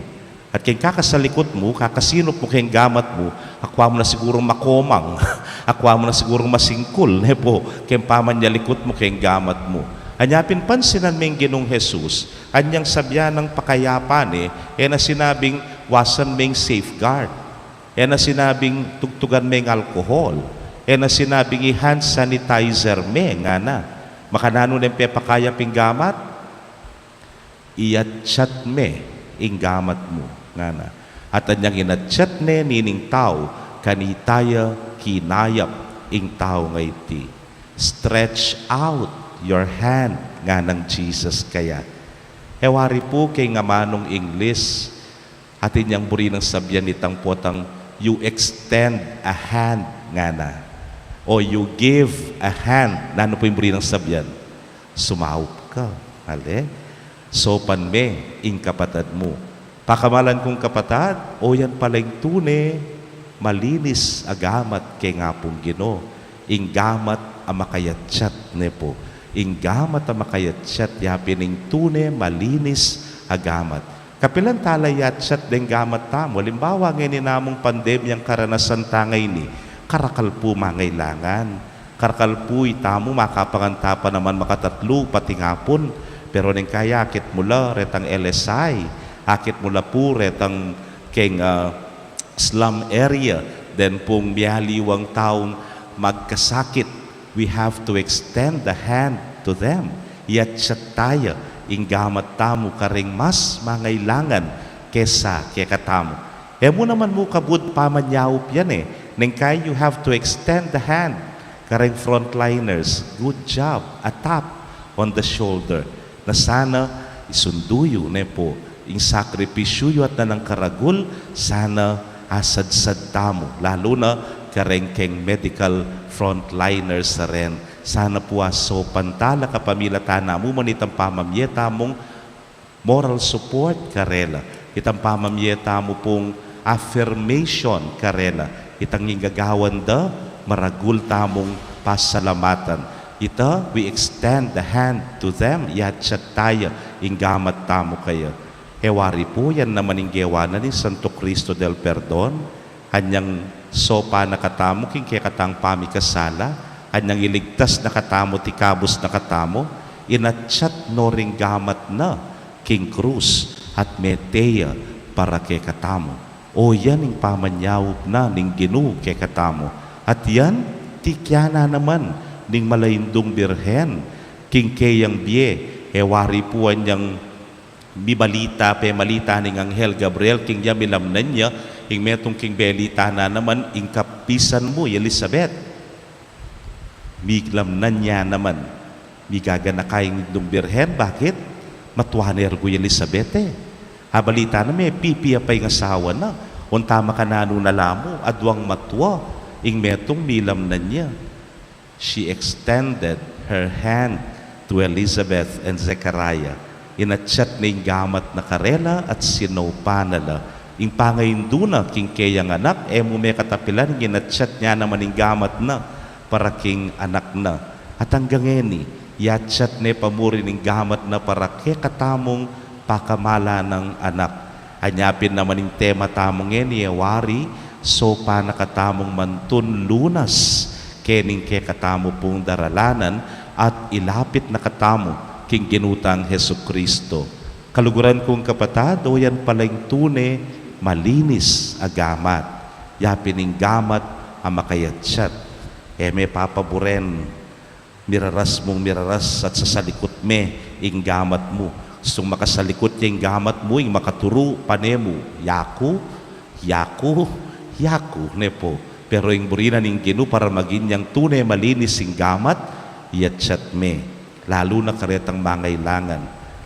At keng kakasalikut mu, kakasinup mu keng gamat mu, akwa mu na sigurung makomang, akwa mu na sigurung masingkul, ne pu, keng pamanyalikut mu keng gamat mu. Anya pin pansinan me ing Ginung Jesus, anyang sabyan nang pakayapan ne, e na sinabing wasan me ing safeguard, e na sinabing tugtugan me ing alcohol, e na sinabing i-hand sanitizer me, ngana. Makananu neng pepakayap ing gamat? Iatsat me ing gamat mu, ngana. At anyang inatsat ne nining tau, kanita ya kinayap ing tau a iti. Stretch out your hand, nganang Jesus kaya. E wari pu keng amanung Ingles, atin yang buri nang sabyan itang potang, you extend a hand, ngana. O you give a hand, nanu pu ing buri nang sabyan? Sumaup ka, ale? Saupan me ing kapatad mu. Pakamalan kung kapatad, o yan pala ing tune malinis a gamat keng Apung Ginu. Ing gamat a makayatsat, ne pu. Ing gamat a makayatsat, yapin ing tune malinis a gamat. Kapilan ta la iatsat deng gamat tamu? Alimbawa, ngeni namung pandemyang karanasan ta ngeni, karakal pu mangailangan. Karakal pu itamu, makapangan ta pa naman makatatlu, pati ngapun. Pero neng kaya akit mu la retang L S I, akit mu la pu retang keng, ah, slum area, den pung mialiwang taung magkasakit, we have to extend the hand to them. Iatsat taya ing gamat tamu kareng mas mangailangan kesa kekatamu. E mu naman mu kabud pamanyaup yan e. Neng kaya, you have to extend the hand kareng frontliners. Good job. A tap on the shoulder. Na sana isundu yu, ne pu, ing sakripisyu yu at nanang karagul, sana asadsad tamu. Lalu na kareng keng medical frontliners a ren. Sana pu asaupan ta la kapamilatan na mu man itang pamamie tamung moral support karela. Itang pamamie tamu pung affirmation karela, itang ing gagawan da, maragul tamung pasalamatan. Ita, we extend the hand to them, yatsat taya ing gamat tamu kaya. E wari pu, yan naman ing gewa na ning Santo Cristo del Perdon, anyang sopa na katamu king kekatang pamikasala, anyang iligtas na katamu, tikabus na katamu, inatsat no ring gamat na king krus, at mete ya para kekatamu. O yan ing pamanyaup na ning Ginu kekatamu. At yan, tikya na naman ning Malaindung Birhen king keyang bie, e wari pu anyang mibalita, pemalita ning Anghel Gabriel king ya, milamnan ya, ing metung king belita na naman, ing kapisan mu, i Elizabeth. Milamnan ya naman, migaganaka ing Indung Birhen, bakit? Matua ne rugya i Elizabeth e. Abalita na, mepipi ya pa ing asawa na, onta makananu na la mu, aduang matua ing metung milamnan ya. She extended her hand to Elizabeth and Zechariah. Inatsat ne ing gamat na karela at sinaupan na la. Ing pangaindu na king keyang anak, e mu mekatapilan ing inatsat na naman ing gamat na para king anak na. At anggang ngeni, yatsat ne pa mu rin ing gamat na para kekatamung pakamalan nang anak. Anya pin naman ing tema tamu ngeni, e wari, sopa na katamung mantun lunas kening kekatamu pung daralanan at ilapit na katamu king Ginu tang Jesucristo. Kaluguran kung kapatad, o yan pala ing tune malinis a gamat. Ya pin ing gamat a makayatsat. E me papaburen miraras mung miraras at sasalikut me ing gamat mu. Gustung makasalikut ya ing gamat mu, ing makaturu pane mu, yaku, yaku, yaku, ne pu. Pero ing buri na ning Ginu para maging yang tune malinis ing gamat, yatsat me. Lalu na karetang mangailangan,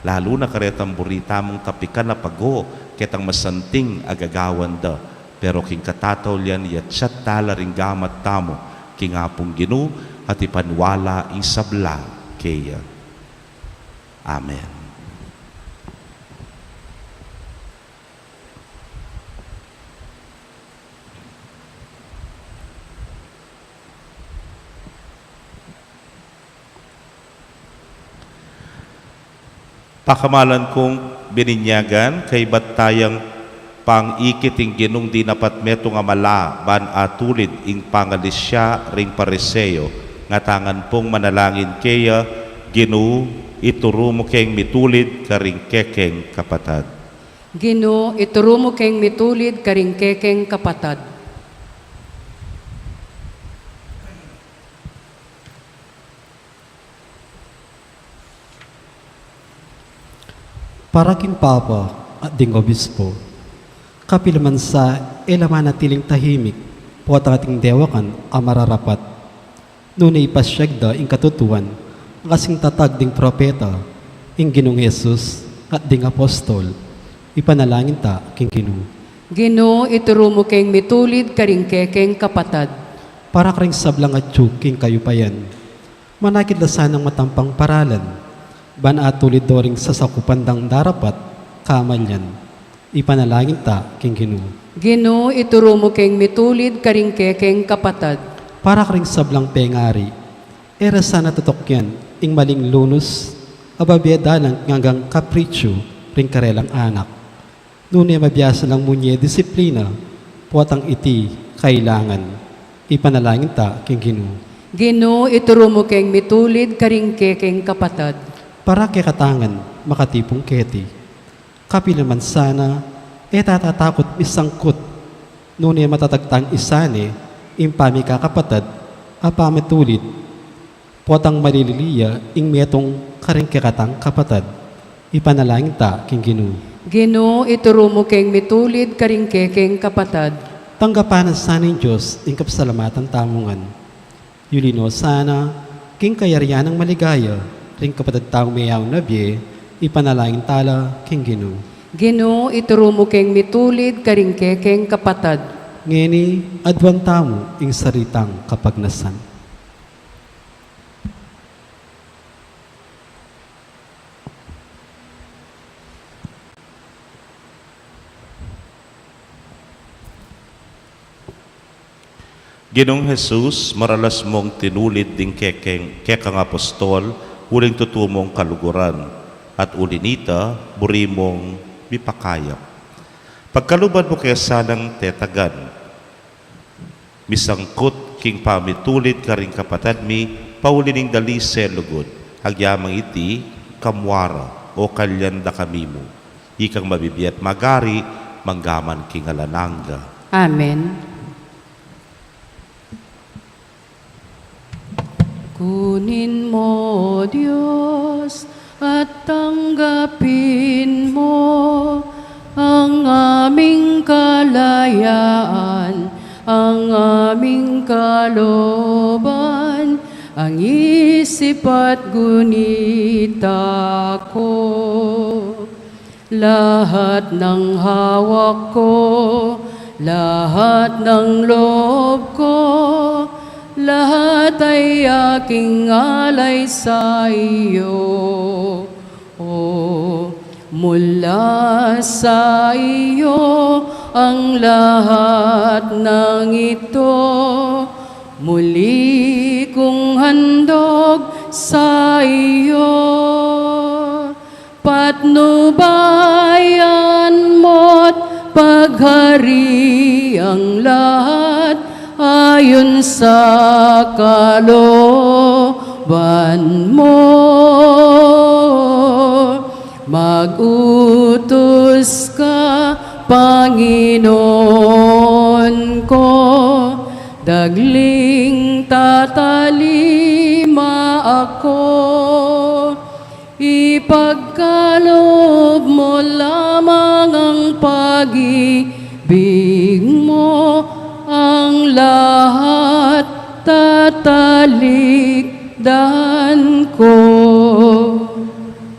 lalu na karetang buri tamung tapikan a pago ketang masanting a gagawan da. Pero king katataulian, yatsat tala ring gamat tamu king Apung Ginu at ipaniwala ing sabla keya. Amen. Pakamalan kung bininyagan, kaybat tayang pangikit ing Ginung dinapat metung a mala ban atulid ing pangalisya ring Pariseo, ngatangan pung manalangin keya, Ginu, ituru mu keng mitulid karing kekeng kapatad. Ginu, ituru mu keng mitulid karing kekeng kapatad. Para king Papa at ding Obispo, kapilan man sa e la manatiling tahimik, potang ating dewakan a mararapat. Nune ipasyag da ing katutuan, kasing tatag ding propeta, ing Ginung Jesus at ding apostol. Ipanalangin ta king Ginu. Ginu, ituru mu keng mitulid karing kekeng kapatad. Para karing sablang atyu king kayupayan. Manakit la sanang matampang paralan, ban atulid do ring sasakupan dang darapat kamalian. Ipanalangin ta king Ginu. Ginu, ituru mu keng mitulid karing kekeng kapatad. Para karing sablang pengari, e ra sana tutukyan ing maling lunus a babie dalan king anggang kapritsu ring karelang anak. Nune mabiasa lang munye disiplina, potang iti kailangan. Ipanalangin ta king Ginu. Ginu, ituru mu keng mitulid karing kekeng kapatad. Para kekatangan makatipung keti. Kapilan man sana e tatatakut misangkut, nune matatag tang isane ing pamikakapatad a pamitulid. Potang malilili ya ing metung karing kekatang kapatad. Ipanalangin ta king Ginu. Ginu, ituru mu keng mitulid karing kekeng kapatad. Tanggapan na sa ning Dios ing kapasalamatan tamu ngan. Yuli no sana king kayarian nang maligaya ring kapatad tamung meyaun a bie. Ipanalangin tala king Ginu. Ginu, ituru mu keng mitulid karing kekeng kapatad. Ngeni, aduan tamu ing sarili tang kapagnasan. Ginung Jesus, maralas mong tinulid ding kekeng, kekang apostol, uling tutu mong kaluguran, at uli nita, buri mong mipakayap. Pagkaluban mu ke sanang tetagan, misangkut king pamitulid karing kapatad mi, pauli ning dalise lugud, agyamang iti, kamwara, o kalyan da kami mu. Ikang mabibie at magari, manggaman king alang angga. Amen. Kunin mo, Dios, at tanggapin mo ang aming kalayaan, ang aming kalooban, ang isip at gunita ko. Lahat ng hawak ko, lahat ng loob ko, lahat ay aking alay sa iyo. O, mula sa iyo ang lahat ng ito, muli kong handog sa iyo. Patnubayan mo't pagharian lahat ayon sa kalooban mo. Mag-utos ka, Panginoon ko, dagling tatalima ako. Ipagkaloob mo lamang ang pag-ibig mo, ang lahat tatalikdan ko.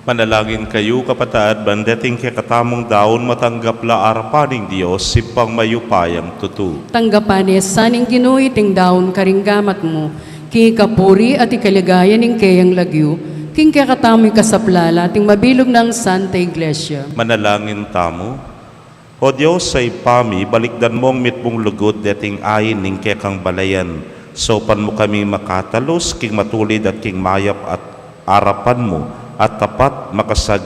Manalangin kayu, kapatad, ban deting kekatamung daun matanggap la arapan ning Dios, Ibpang mayupayang tutu. Tanggapan na sa ning Ginu iting daun karing gamat mu, king ikapuri at ikaligaya ning keyang lagyu, king kekatamung ikasaplala at ning mabilug nang Santa Iglesia. Manalangin tamu. O Dios a Ibpa mi, balikdan mong mitmung lugud deting ain ning kekang balayan. Saupan mu kaming makatalus king matulid at king mayap at arapan mu, at tapat makasag-,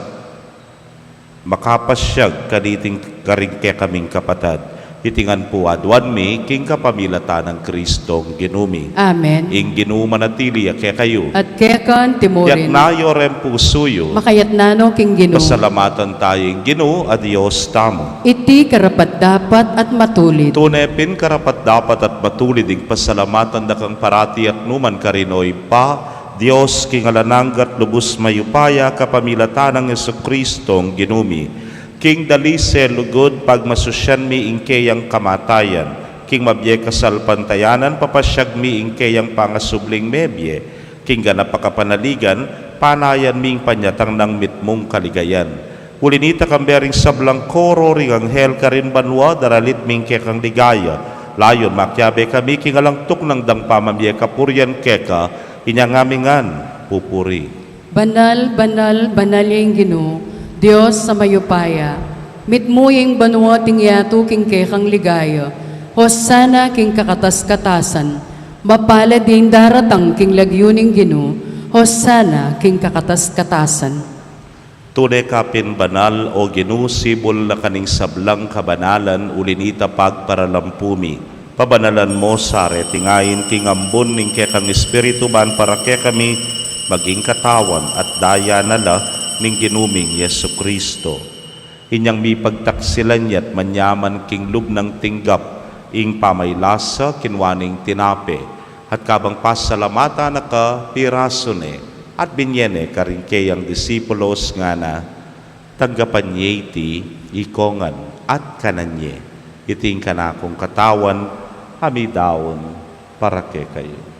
makapasyag kaniting karing kekaming kapatad. Iti ngan pu aduan mi king kapamilatan nang Kristong Ginu mi. Amen. Ing Ginu manatili ya kekayu. At keka naman. Itas yu reng pusu yu. Makaitas no king Ginu. Pasalamatan tamu ing Ginu a Dios tamu. Iti karapat-dapat at matulid. Tune pin karapat-dapat at matulid ing pasalamatan da kang parati at nukarin man, o Ibpa, Dios king alang angga at lubus mayupaya, kapamilatan nang Jesucristong Ginu mi. King dalise lugud pagmasusyan mi ing keyang kamatayan, king mabie kasalpantayanan papasyag mi ing keyang pangasubling mebie, king ganap a kapanaligan panayan mi ing panyatang nang mitmung kaligayan. Uli nita, kambe ring sablang koro ring anghel karin banua, daralit mi ing kekang ligaya. Layun makiabe kami king alang tuknang dang pamamie kapurian keka, inya ngami ngan pupuri. Banal, banal, banal ya ing Ginu, Dios a mayupaya. Mitmu ya ing banua at ing yatu king kekang ligaya. Hosana king kakatas-katasan. Mapalad ya ing daratang king lagyu ning Ginu. Hosana king kakatas-katasan. Tune ka pin banal, o Ginu, sibul na ka ning sablang kabanalan, uli nita pagparalampu mi. Pabanalan mo sa reting ain king ambun ning kekang Espiritu ban para kekami maging katawan at daya na la ning Ginu ming Jesucristo. Inyang mipagtaksilan ya't manyaman king lub nang tinggap ing pamaylasa, kinua ne ing tinape, at kabang pasalamatan na ka, pirasu ne, at binye ne karing keyang disipulos, ngana: Tanggapan ye iti ikongan at kanan ye. Iti ing kanakung katawan a midaun para kekayu.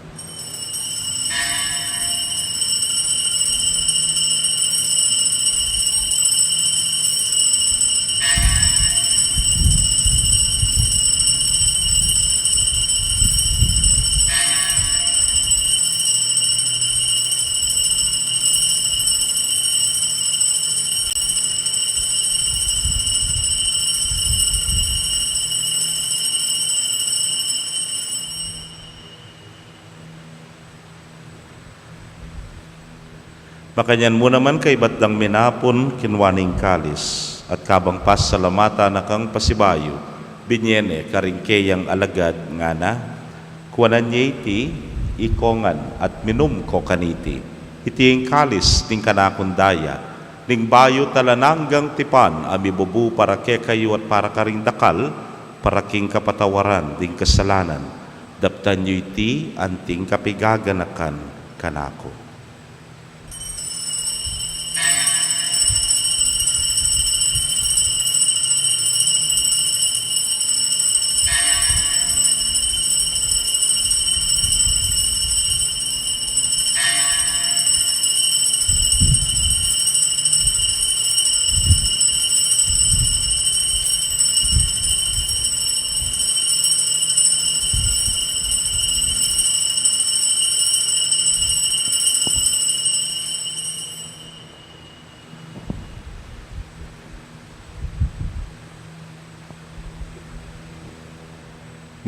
Makanyan mu naman kaybat dang minapun, kinua ne ing kalis, at kabang pasalamatan na kang pasibayu, binye ne karing keyang alagad, ngana: Kuanan ye iti, ikongan, at minum ko kaniti. Iti ing kalis ning kanakung daya, ning bayu at alang anggang tipan, a mibubu para kekayu at para karing dakal, para king kapatawaran ding kasalanan. Daptan yu iti anting kapigaganakan kanaku.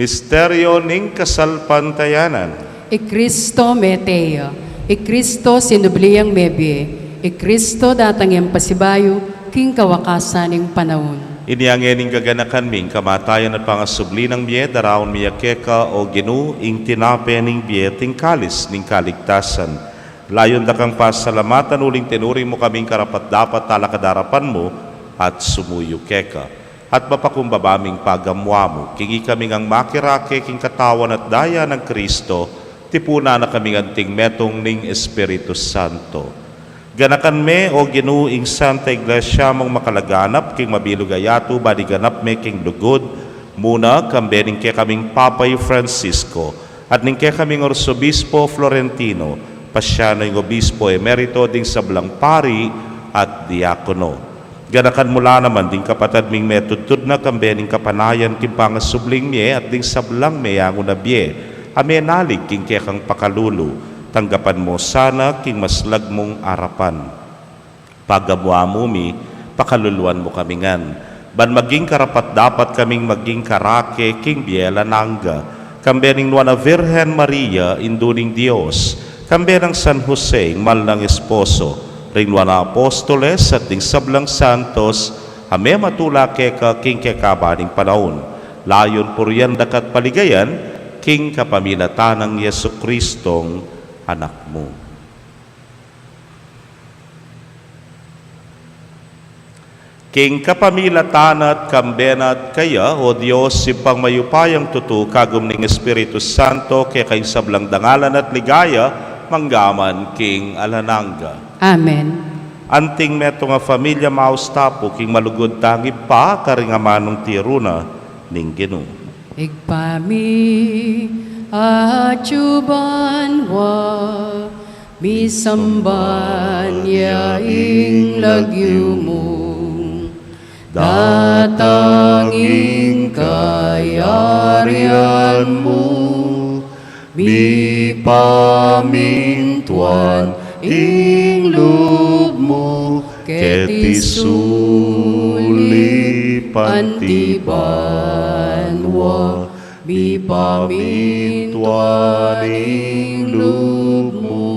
Misteryo ning kasalpantayanan. I Kristo mete ya. I Kristo sinubli yang mebie. I Kristo datang yang pasibayu king kawakasan ning panaun. Inya ngeni ing gaganakan mi ing kamatayan at pangasubli nang mie, daraun mi ya keka, o Ginu, ing tinape ning bie at ing kalis ning kaligtasan. Layun da kang pasalamatan uling tinuring mu kaming karapat-dapat talakad king arapan mu at sumuyu keka. At mapakumbaba ming pagamuan mu king ikami ngang makirake king katawan at daya nang Kristo, tipunan na kaming anting metung ning Espiritu Santo. Ganakan me, o Ginu, ing Santa Iglesia mung makalaganap king mabilug a yatu, ban iganap me king lugud, muna kambe ning kekaming Papa i Francisco, at ning kekaming Arsobispo Florentino, pasian no ing Obispo Emerito, ding sablang pari at diakono. Ganakan mu la naman ding kapatad ming metudtud na kambe ning kapanayan king pangasubling mie at ding sablang meyangu na bie a menalig king kekang pakalulu. Tanggapan mu sana king maslag mung arapan. Pagamuan mu mi, pakaluluan mu kami ngan, ban maging karapat-dapat kaming maging karake king bie alang angga, kambe ning Nuan a Virgen Maria, Indu ning Dios, kambe nang San Jose, ing mal nang esposo, ring Nuan a Apostoles, at ding sablang santos a mematula keka king kekaban ning panaun. Layun purian da ka at paligayan king kapamilatan nang Jesucristong Anak mu. King kapamilatan na at kambe na at kaya, o Dios, Ibpang mayupayang tutu, kagum ning Espiritu Santo, keka ing sablang dangalan at ligaya, mangga man king alang angga. Amen. Anting metung a familia, maus ta pu king malugud tang Ibpa karing amanung tiru na ning Ginu. Ibpa mi, atsu ka banua, misamban ya ing lagyu mu, datang ing kayarian mu, mipamintuan ing lub mu keti sulip anti banua, mipamintuan ing lub mu.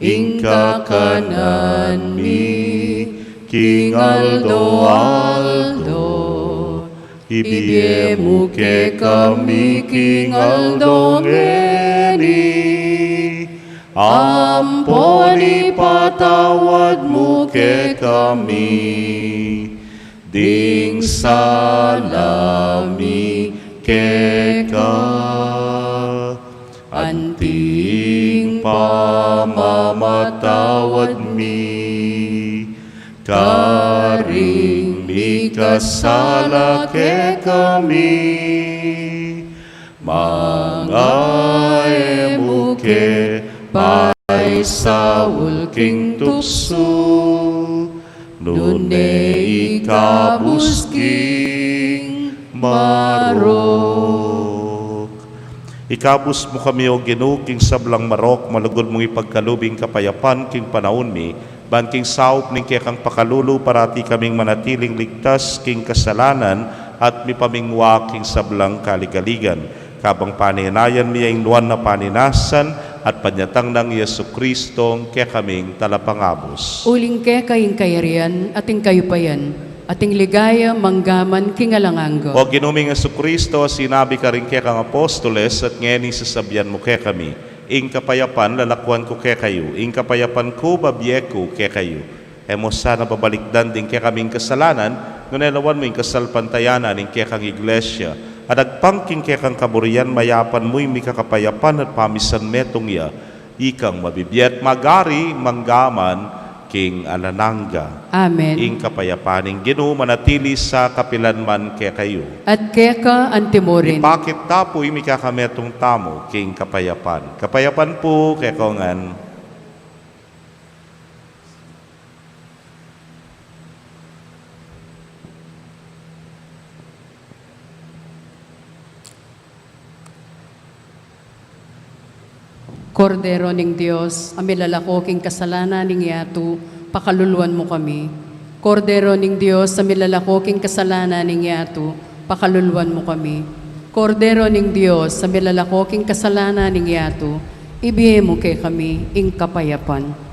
Ing kakanan mi king aldo-aldo, ibie mu kekami king aldo ngeni, ampon ipatawad mu kekami ding sala mi keka, anti ing pamamatawad mi karing mikasala kekami. Manga e mu ke paisaul king tuksu, nune ikabus king marok. Ikabus mu kami, O Ginu, king sablang marok, malugud mung ipagkalub ing kapayapan king panaun mi, ban king saup ning kekang pakalulu parati kaming manatiling ligtas king kasalanan at mipamingwa king sablang kaligaligan. Kabang paninayan mi ya ing nuan a paninasan At panyatang nang Jesucristo, ing kekaming talapangabus. Uling keka ing kayarian, at ing kayupayan, at ing ligaya, mangga man king alang angga. O Ginu ming Jesucristo, sinabi ka karing kekang apostoles, at ngeni sasabian mu kekami, ing kapayapan lalakuan ku kekayu, ing kapayapan ku bibie ku kekayu. E mu sana babalikdan ding kekaming kasalanan, nune lawan mu ing kasalpantayanan ning kekang Iglesia, at agpang king kekang kaburian mayapan mu ing mika kapayapan at pamisan metung ya, ikang mabibie at magari mangga man king alang angga. Amen. Ing kapayapan ning Ginu manatili sa kapilan man kekayu. At keka antimurin. Ipakit ta pu ing mika kametung tamu king kapayapan. Kapayapan pu kekongan. Kordero ning Dios, a milalako king kasalanan ning yatu, pakaluluan mu kami. Kordero ning Dios, a milalako king kasalanan ning yatu, pakaluluan mu kami. Kordero ning Dios, a milalako king kasalanan ning yatu, ibie mu kekami ing kapayapan.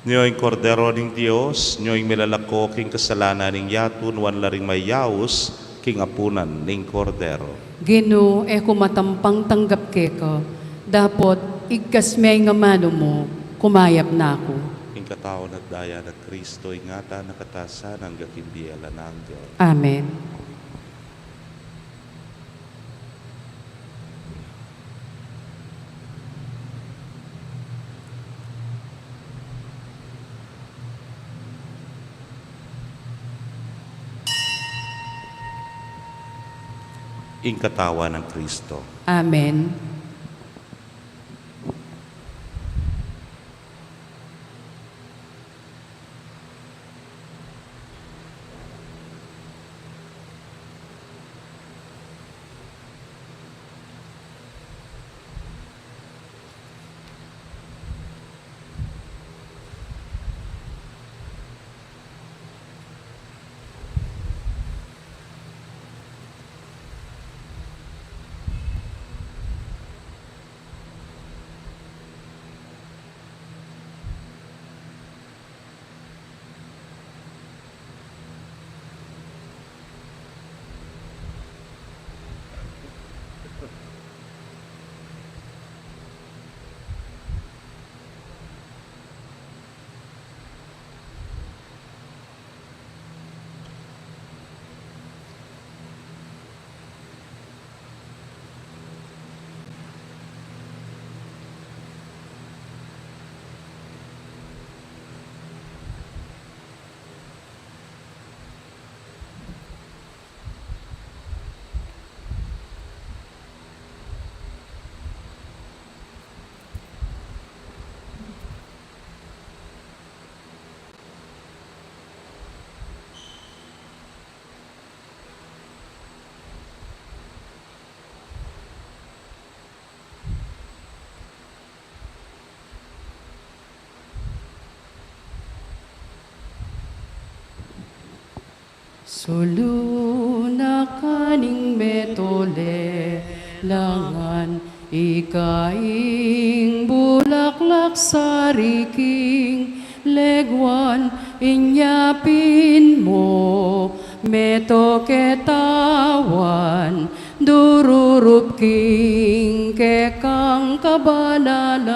Nyo ing Kordero ning Dios, nyo ing milalako king kasalanan ning yatu, nuan la ring mayaus king apunan ning Kordero. Ginu, e ku matampang tanggap keka, dapot igkas me ing amanu mu, kumayap na ku. Ing katawan at daya nang Kristo, ingatan na katamu sana angga king bie alang angga. Amen. Ing katawan nang Kristo. Amen. Sulu na ka ning metung lelangan, ika ing bulaklak sari king leguan, inya pin mu metung ketawan, dururup king kekang kabanalan.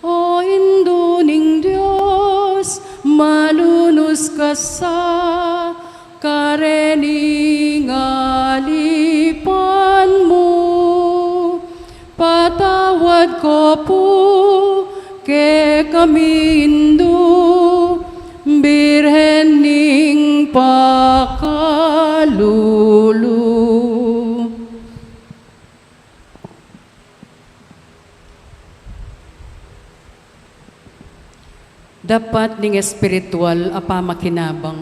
O Indu ning Dios, manunus ka sa karening alipan mu. Patawad ko pu kekami Indu, Birhen ning pakalulu. Dapat ning espiritual a pamakinabang.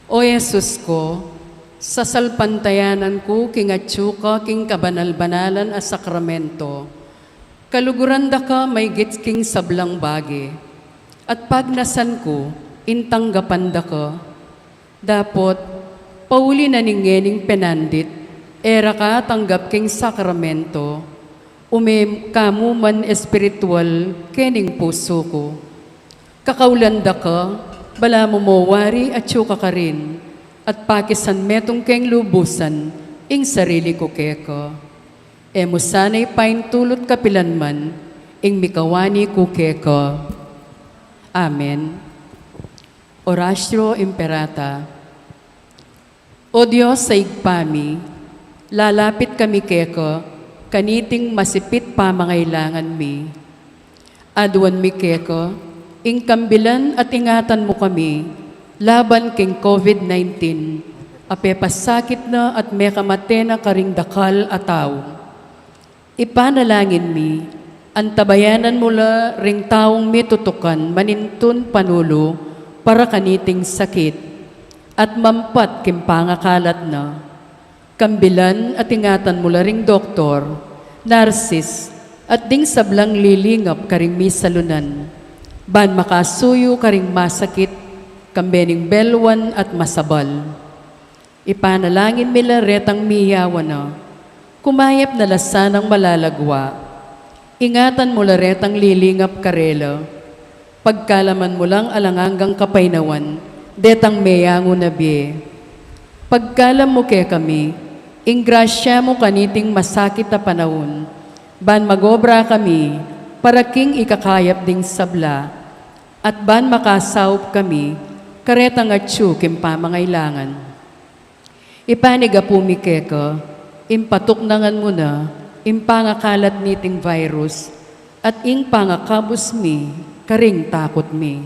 O Jesus ko, Sasalpantayanan ku king atyu ka king kabanal-banalan a sakramento. Kaluguran da ka maigit king sablang bage, at pagnasan ku ing tanggapan da ka. Dapot, pauli na ning ngening penandit, e ra ka tanggap king sakramento, ume ka mu man espiritual kening pusu ku. Kakaulan da ka, balamu mo wari atyu ka karin, at pakisan metung keng lubusan ing sarili ku keka. E mu sana ipaintulut kapilan man ing mikawani ku keka. Amen. Oratio Imperata. O Dios a Ibpa mi, lalapit kami keka kaniting masipit pamangailangan mi. Aduan mi keka ing kambilan at ingatan mu kami laban king COVID nineteen a pepasakit na at mekamate na karing dakal a tau. Ipanalangin mi, antabayanan mu la ring taung mitutukan manintun panulu para kaniting sakit, at mampat king pangakalat na. Kambilan at ingatan mu la ring doktor, narsis, at ding sablang lilingap karing misalunan, ban makasuyu karing masakit, kambe ning belwan at masabal. Ipanalangin mi la retang miyawan na, kumayap na la sanang malalagwa. Ingatan mu la retang lilingap karela, pagkalam mu lang alang anggang kapaynawan detang meyangu na bie. Pagkalam mu kekami ing grasya mu kaniting masakit a panaun, ban mag-obra kami para king ikakayap ding sabla, at ban makasaup kami karetang atyu king pamangailangan. Ipanigapu mi keka ing patuknangan mu na ing pangakalat niting virus at ing pangakabus mi karing takut mi.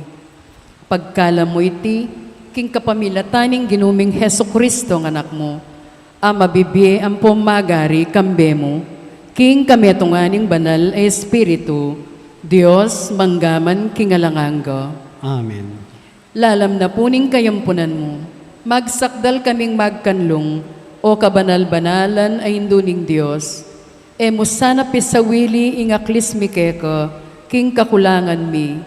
Pagkalam mu iti king kapamilatan ning Ginu ming Jesucristo a Anak mu, a mabibie ampong magari kambe mu king kametungan ning Banal a Espiritu, Dios, mangga man king alang angga. Amen. Lalam na pu ning kayampunan mu, magsakdal kaming magkanlung, o kabanal-banalan a Indu ning Dios. E mu sana pisawili ing aklis mi keka king kakulangan mi,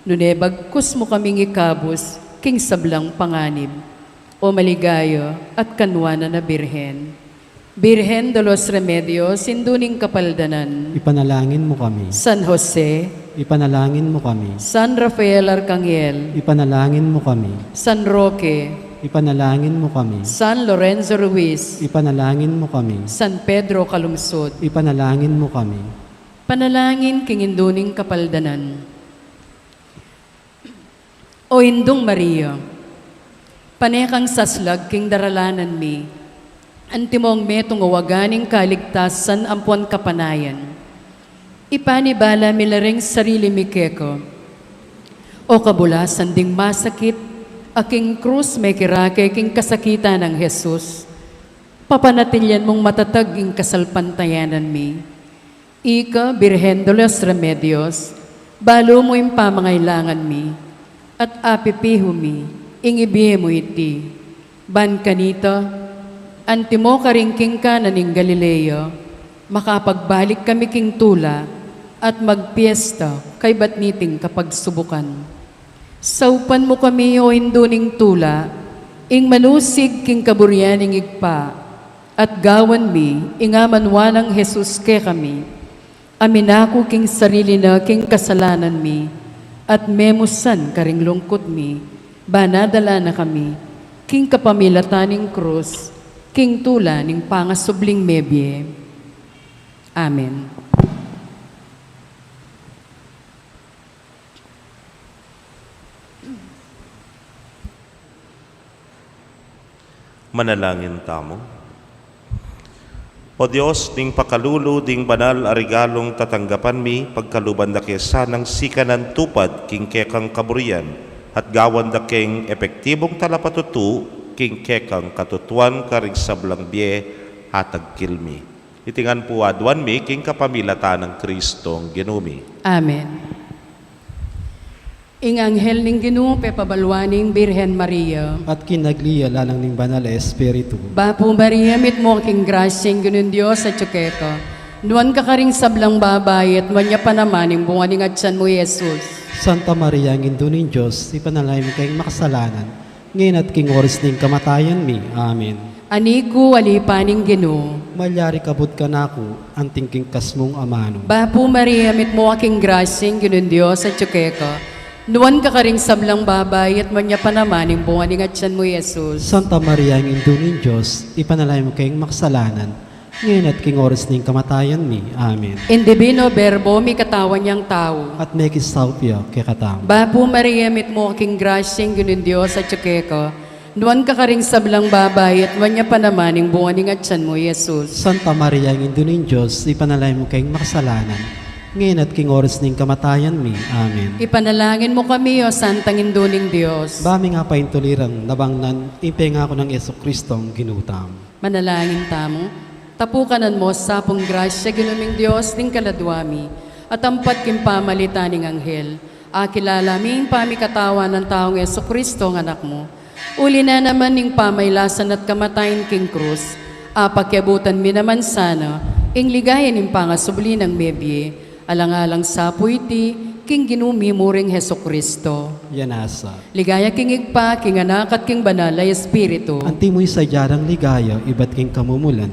nune bagkus mu kaming ikabus king sablang panganib, o maligaya at kanwanan a Birhen. Birhen de los Remedios, Indu ning Kapaldanan. Ipanalangin mu kami. San Jose. Ipanalangin mu kami. San Rafael Arcangel. Ipanalangin mu kami. San Roque. Ipanalangin mu kami. San Lorenzo Ruiz. Ipanalangin mu kami. San Pedro Calungsod. Ipanalangin mu kami. Panalangin king Indu ning Kapaldanan. O Indung Maria, pane kang saslag king daralanan mi, antimong metung a waga ning kaligtasan ampon kapanayan. Ipanibala mi la ring sarili mi keka. O kabulasan ding masakit, a king krus mekirake king kasakitan nang Jesus, papanatilian mung matatag ing kasalpantayanan mi. Ika, Birhen de los Remedios, balu mu ing pamangailangan mi, at apipihu mi ing ibie mu iti. Ban kanita, antimo karing king Cana ning Galilea, makapagbalik kami king tula at magpiesta kaybat niting kapagsubukan. Saupan mu kami, o Indu ning tula, ing manusig king kaburian ning Ibpa, at gawan mi ing amanwa nang Jesus kekami, a minaku king sarili na king kasalanan mi, at memusan karing lungkut mi, ban adala na kami king kapamilatan ning krus, king tula ning pangasubling mebie. Amen. Manalangin tamu. O Dios, ding pakalulu ding banal a regalung tatanggapan mi, pagkaluban da ke sanang sikanan tupad king kekang kaburian, at gawan da keng epektibung talapatutu king kekang katutuan karing sablang bie a tagkil mi. Iti ngan pu aduan mi king kapamilatan nang Kristong Ginu mi. Amen. Ing anghel ning Ginu pepabaluan ning Birhen Maria. At kinagli ya lalang ning Banal a Espiritu. Bapu Maria, mitmu ka king grasya, ing Ginung Dios atyu keka. Nuan ka karing sablang babai, at nuan ya pa naman ing bunga ning atyan mu, Jesus. Santa Maria, Indu ning Dios, ipanalangin mu keng makasalanan, ngeni at king oras ning kamatayan mi. Amen. Ani ku, ali pa ning Ginu. Malyari kabud kanaku anting king kas mung amanu. Bapu Maria, mitmu ka king grasya, ing Ginung Dios atyu keka. Nuan ka karing sablang babai, at nuan ya pa naman ing bunga ning atyan mu, Jesus. Santa Maria, Indu ning Dios, ipanalangin mu keng makasalanan, ngeni at king oras ning kamatayan mi. Amen. Ing Divino Verbo mikatawan yang tau. At mekisaup ya kekatamu. Bapu Maria, mitmu ka king grasya, ing Ginung Dios atyu keka. Nuan ka karing sablang babai, at nuan ya pa naman ing bunga ning atyan mu, Jesus. Santa Maria, Indu ning Dios, ipanalangin mu keng makasalanan, ngeni at king oras ning kamatayan mi. Amen. Ipanalangin mu kami, O Santang Indu ning Dios. Ba mi nga paintuliran nabangnan ing pengaku nang Jesucristo a Ginu tamu. Manalangin tamu. Tapukanan mu sa pung grasya, Ginu ming Dios, ding kaladua mi, at ampat king pamalitan ning anghel, akilala mi ing pamikatawan nang taung Jesucristo a Anak mu. Uli na naman ning pamailasan at kamatayan king krus, apakiabutan mi naman sana ing ligaya ning pangasubli nang mebie, alang-alang sa pu iti king Ginu mi muring Jesucristo. Yanasa. Ligaya king Ibpa, king Anak, at king Banal a Espiritu. Antimo ing sadya dang ligaya ibat king kamumulan,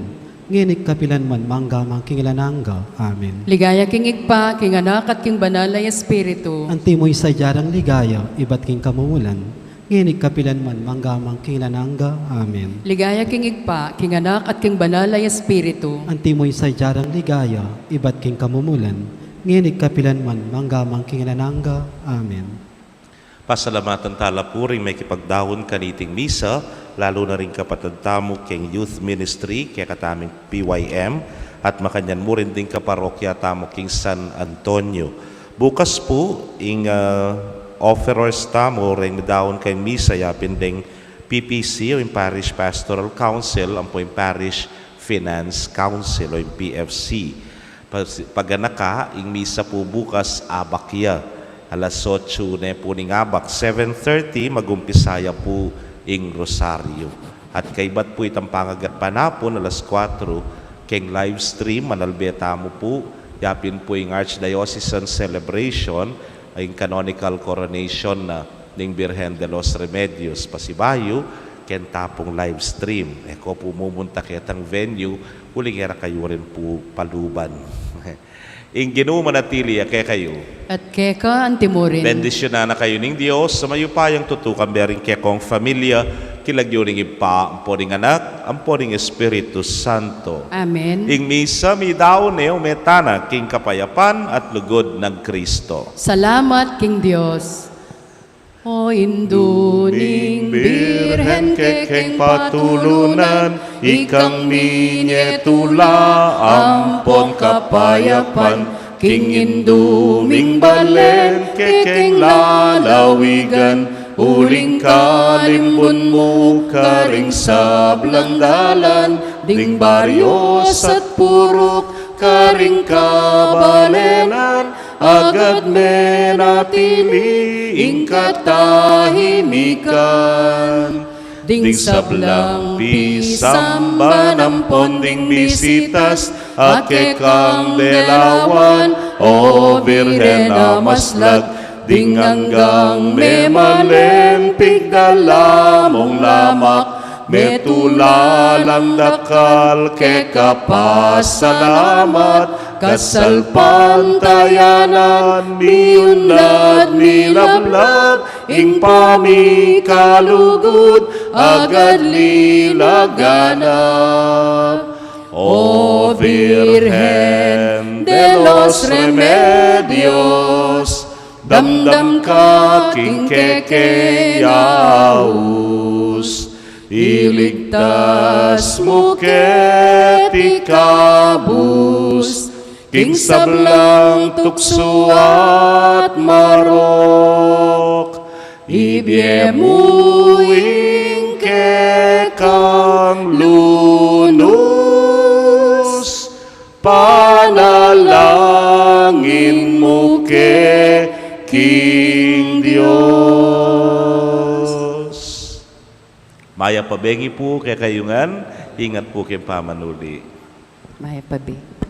ngeni at kapilan man, mangga man king alang angga. Amen. Ligaya king Ibpa, king Anak, at king Banal a Espiritu. Antimo ing sadya dang ligaya ibat king kamumulan, ngeni at kapilan man, mangga man king alang angga. Amen. Ligaya king Ibpa, king Anak, at king Banal a Espiritu. Antimo ing sadya dang ligaya ibat king kamumulan, ngeni at kapilan man, mangga man king alang angga. Amen. Pasalamatan tala pu ring mekipagdaun kaniting misa, lalu na ring kapatad tamu keng Youth Ministry, kekataming P Y M, at makanyan mu rin ding kaparokya tamu keng San Antonio. Bukas pu, ing, ah, offerers tamu reng midaun keng misa, yapin deng P P C o ing Parish Pastoral Council, ampo ing Parish Finance Council o ing P F C. Pas-, paganaka, ing misa pu bukas abak ya. Alas otsu ne pu ning abak, seven thirty, magumpisa ya pu ing Rosario. At kaybat pu itang pangaganpan apun, alas kuwatro, keng live stream, manalbe tamu pu, yapin pu ing Archdiocesan Celebration, ing canonical coronation na ning Birhen de los Remedios. Pasibayu, keng tapung live stream. E ko pu mumunta ketang venue, uling e ra kayu rin pu paluban. Ing Ginu manatili ya kekayu. At keka antimurin. Bendisyunan na kayu ning Dios, a mayupayang tutukan, bering kekong familia, king lagyu ning Ibpa, ampo ning Anak, ampo ning Espiritu Santo. Amen. Ing misa midaun ne, ume tana king kapayapan at lugud nang Kristo. Salamat king Dios. O Indu ning Birhen kekeng patulunan, ikang minye tula ampon kapayapan, king indu ming balen kekeng lalawigan, uling kalimbun mu karing sablang dalan, ding baryos at purok karing kabalenan, agad menatili ing katahimikan. Ding sablang pisamban ampon ding bisitas a kekang delawan, O Birhen a maslag, ding anggang memalen pigdala mung lamak, metula lang dakal keka pasalamat, kasalpantayanan, miunlad milablab, ing pamikalugud agad lilaganap. O Virgen de los Remedios, damdam ka king kekeng yaus, iligtas mu keti kabus king sablang tuksu at marok. Ibie mu ing kekang lunus, panalangin mu ke king Dios. Mayap a bengi pu kekayu ngan, ingat pu king pamanuli. Mayap a bengi.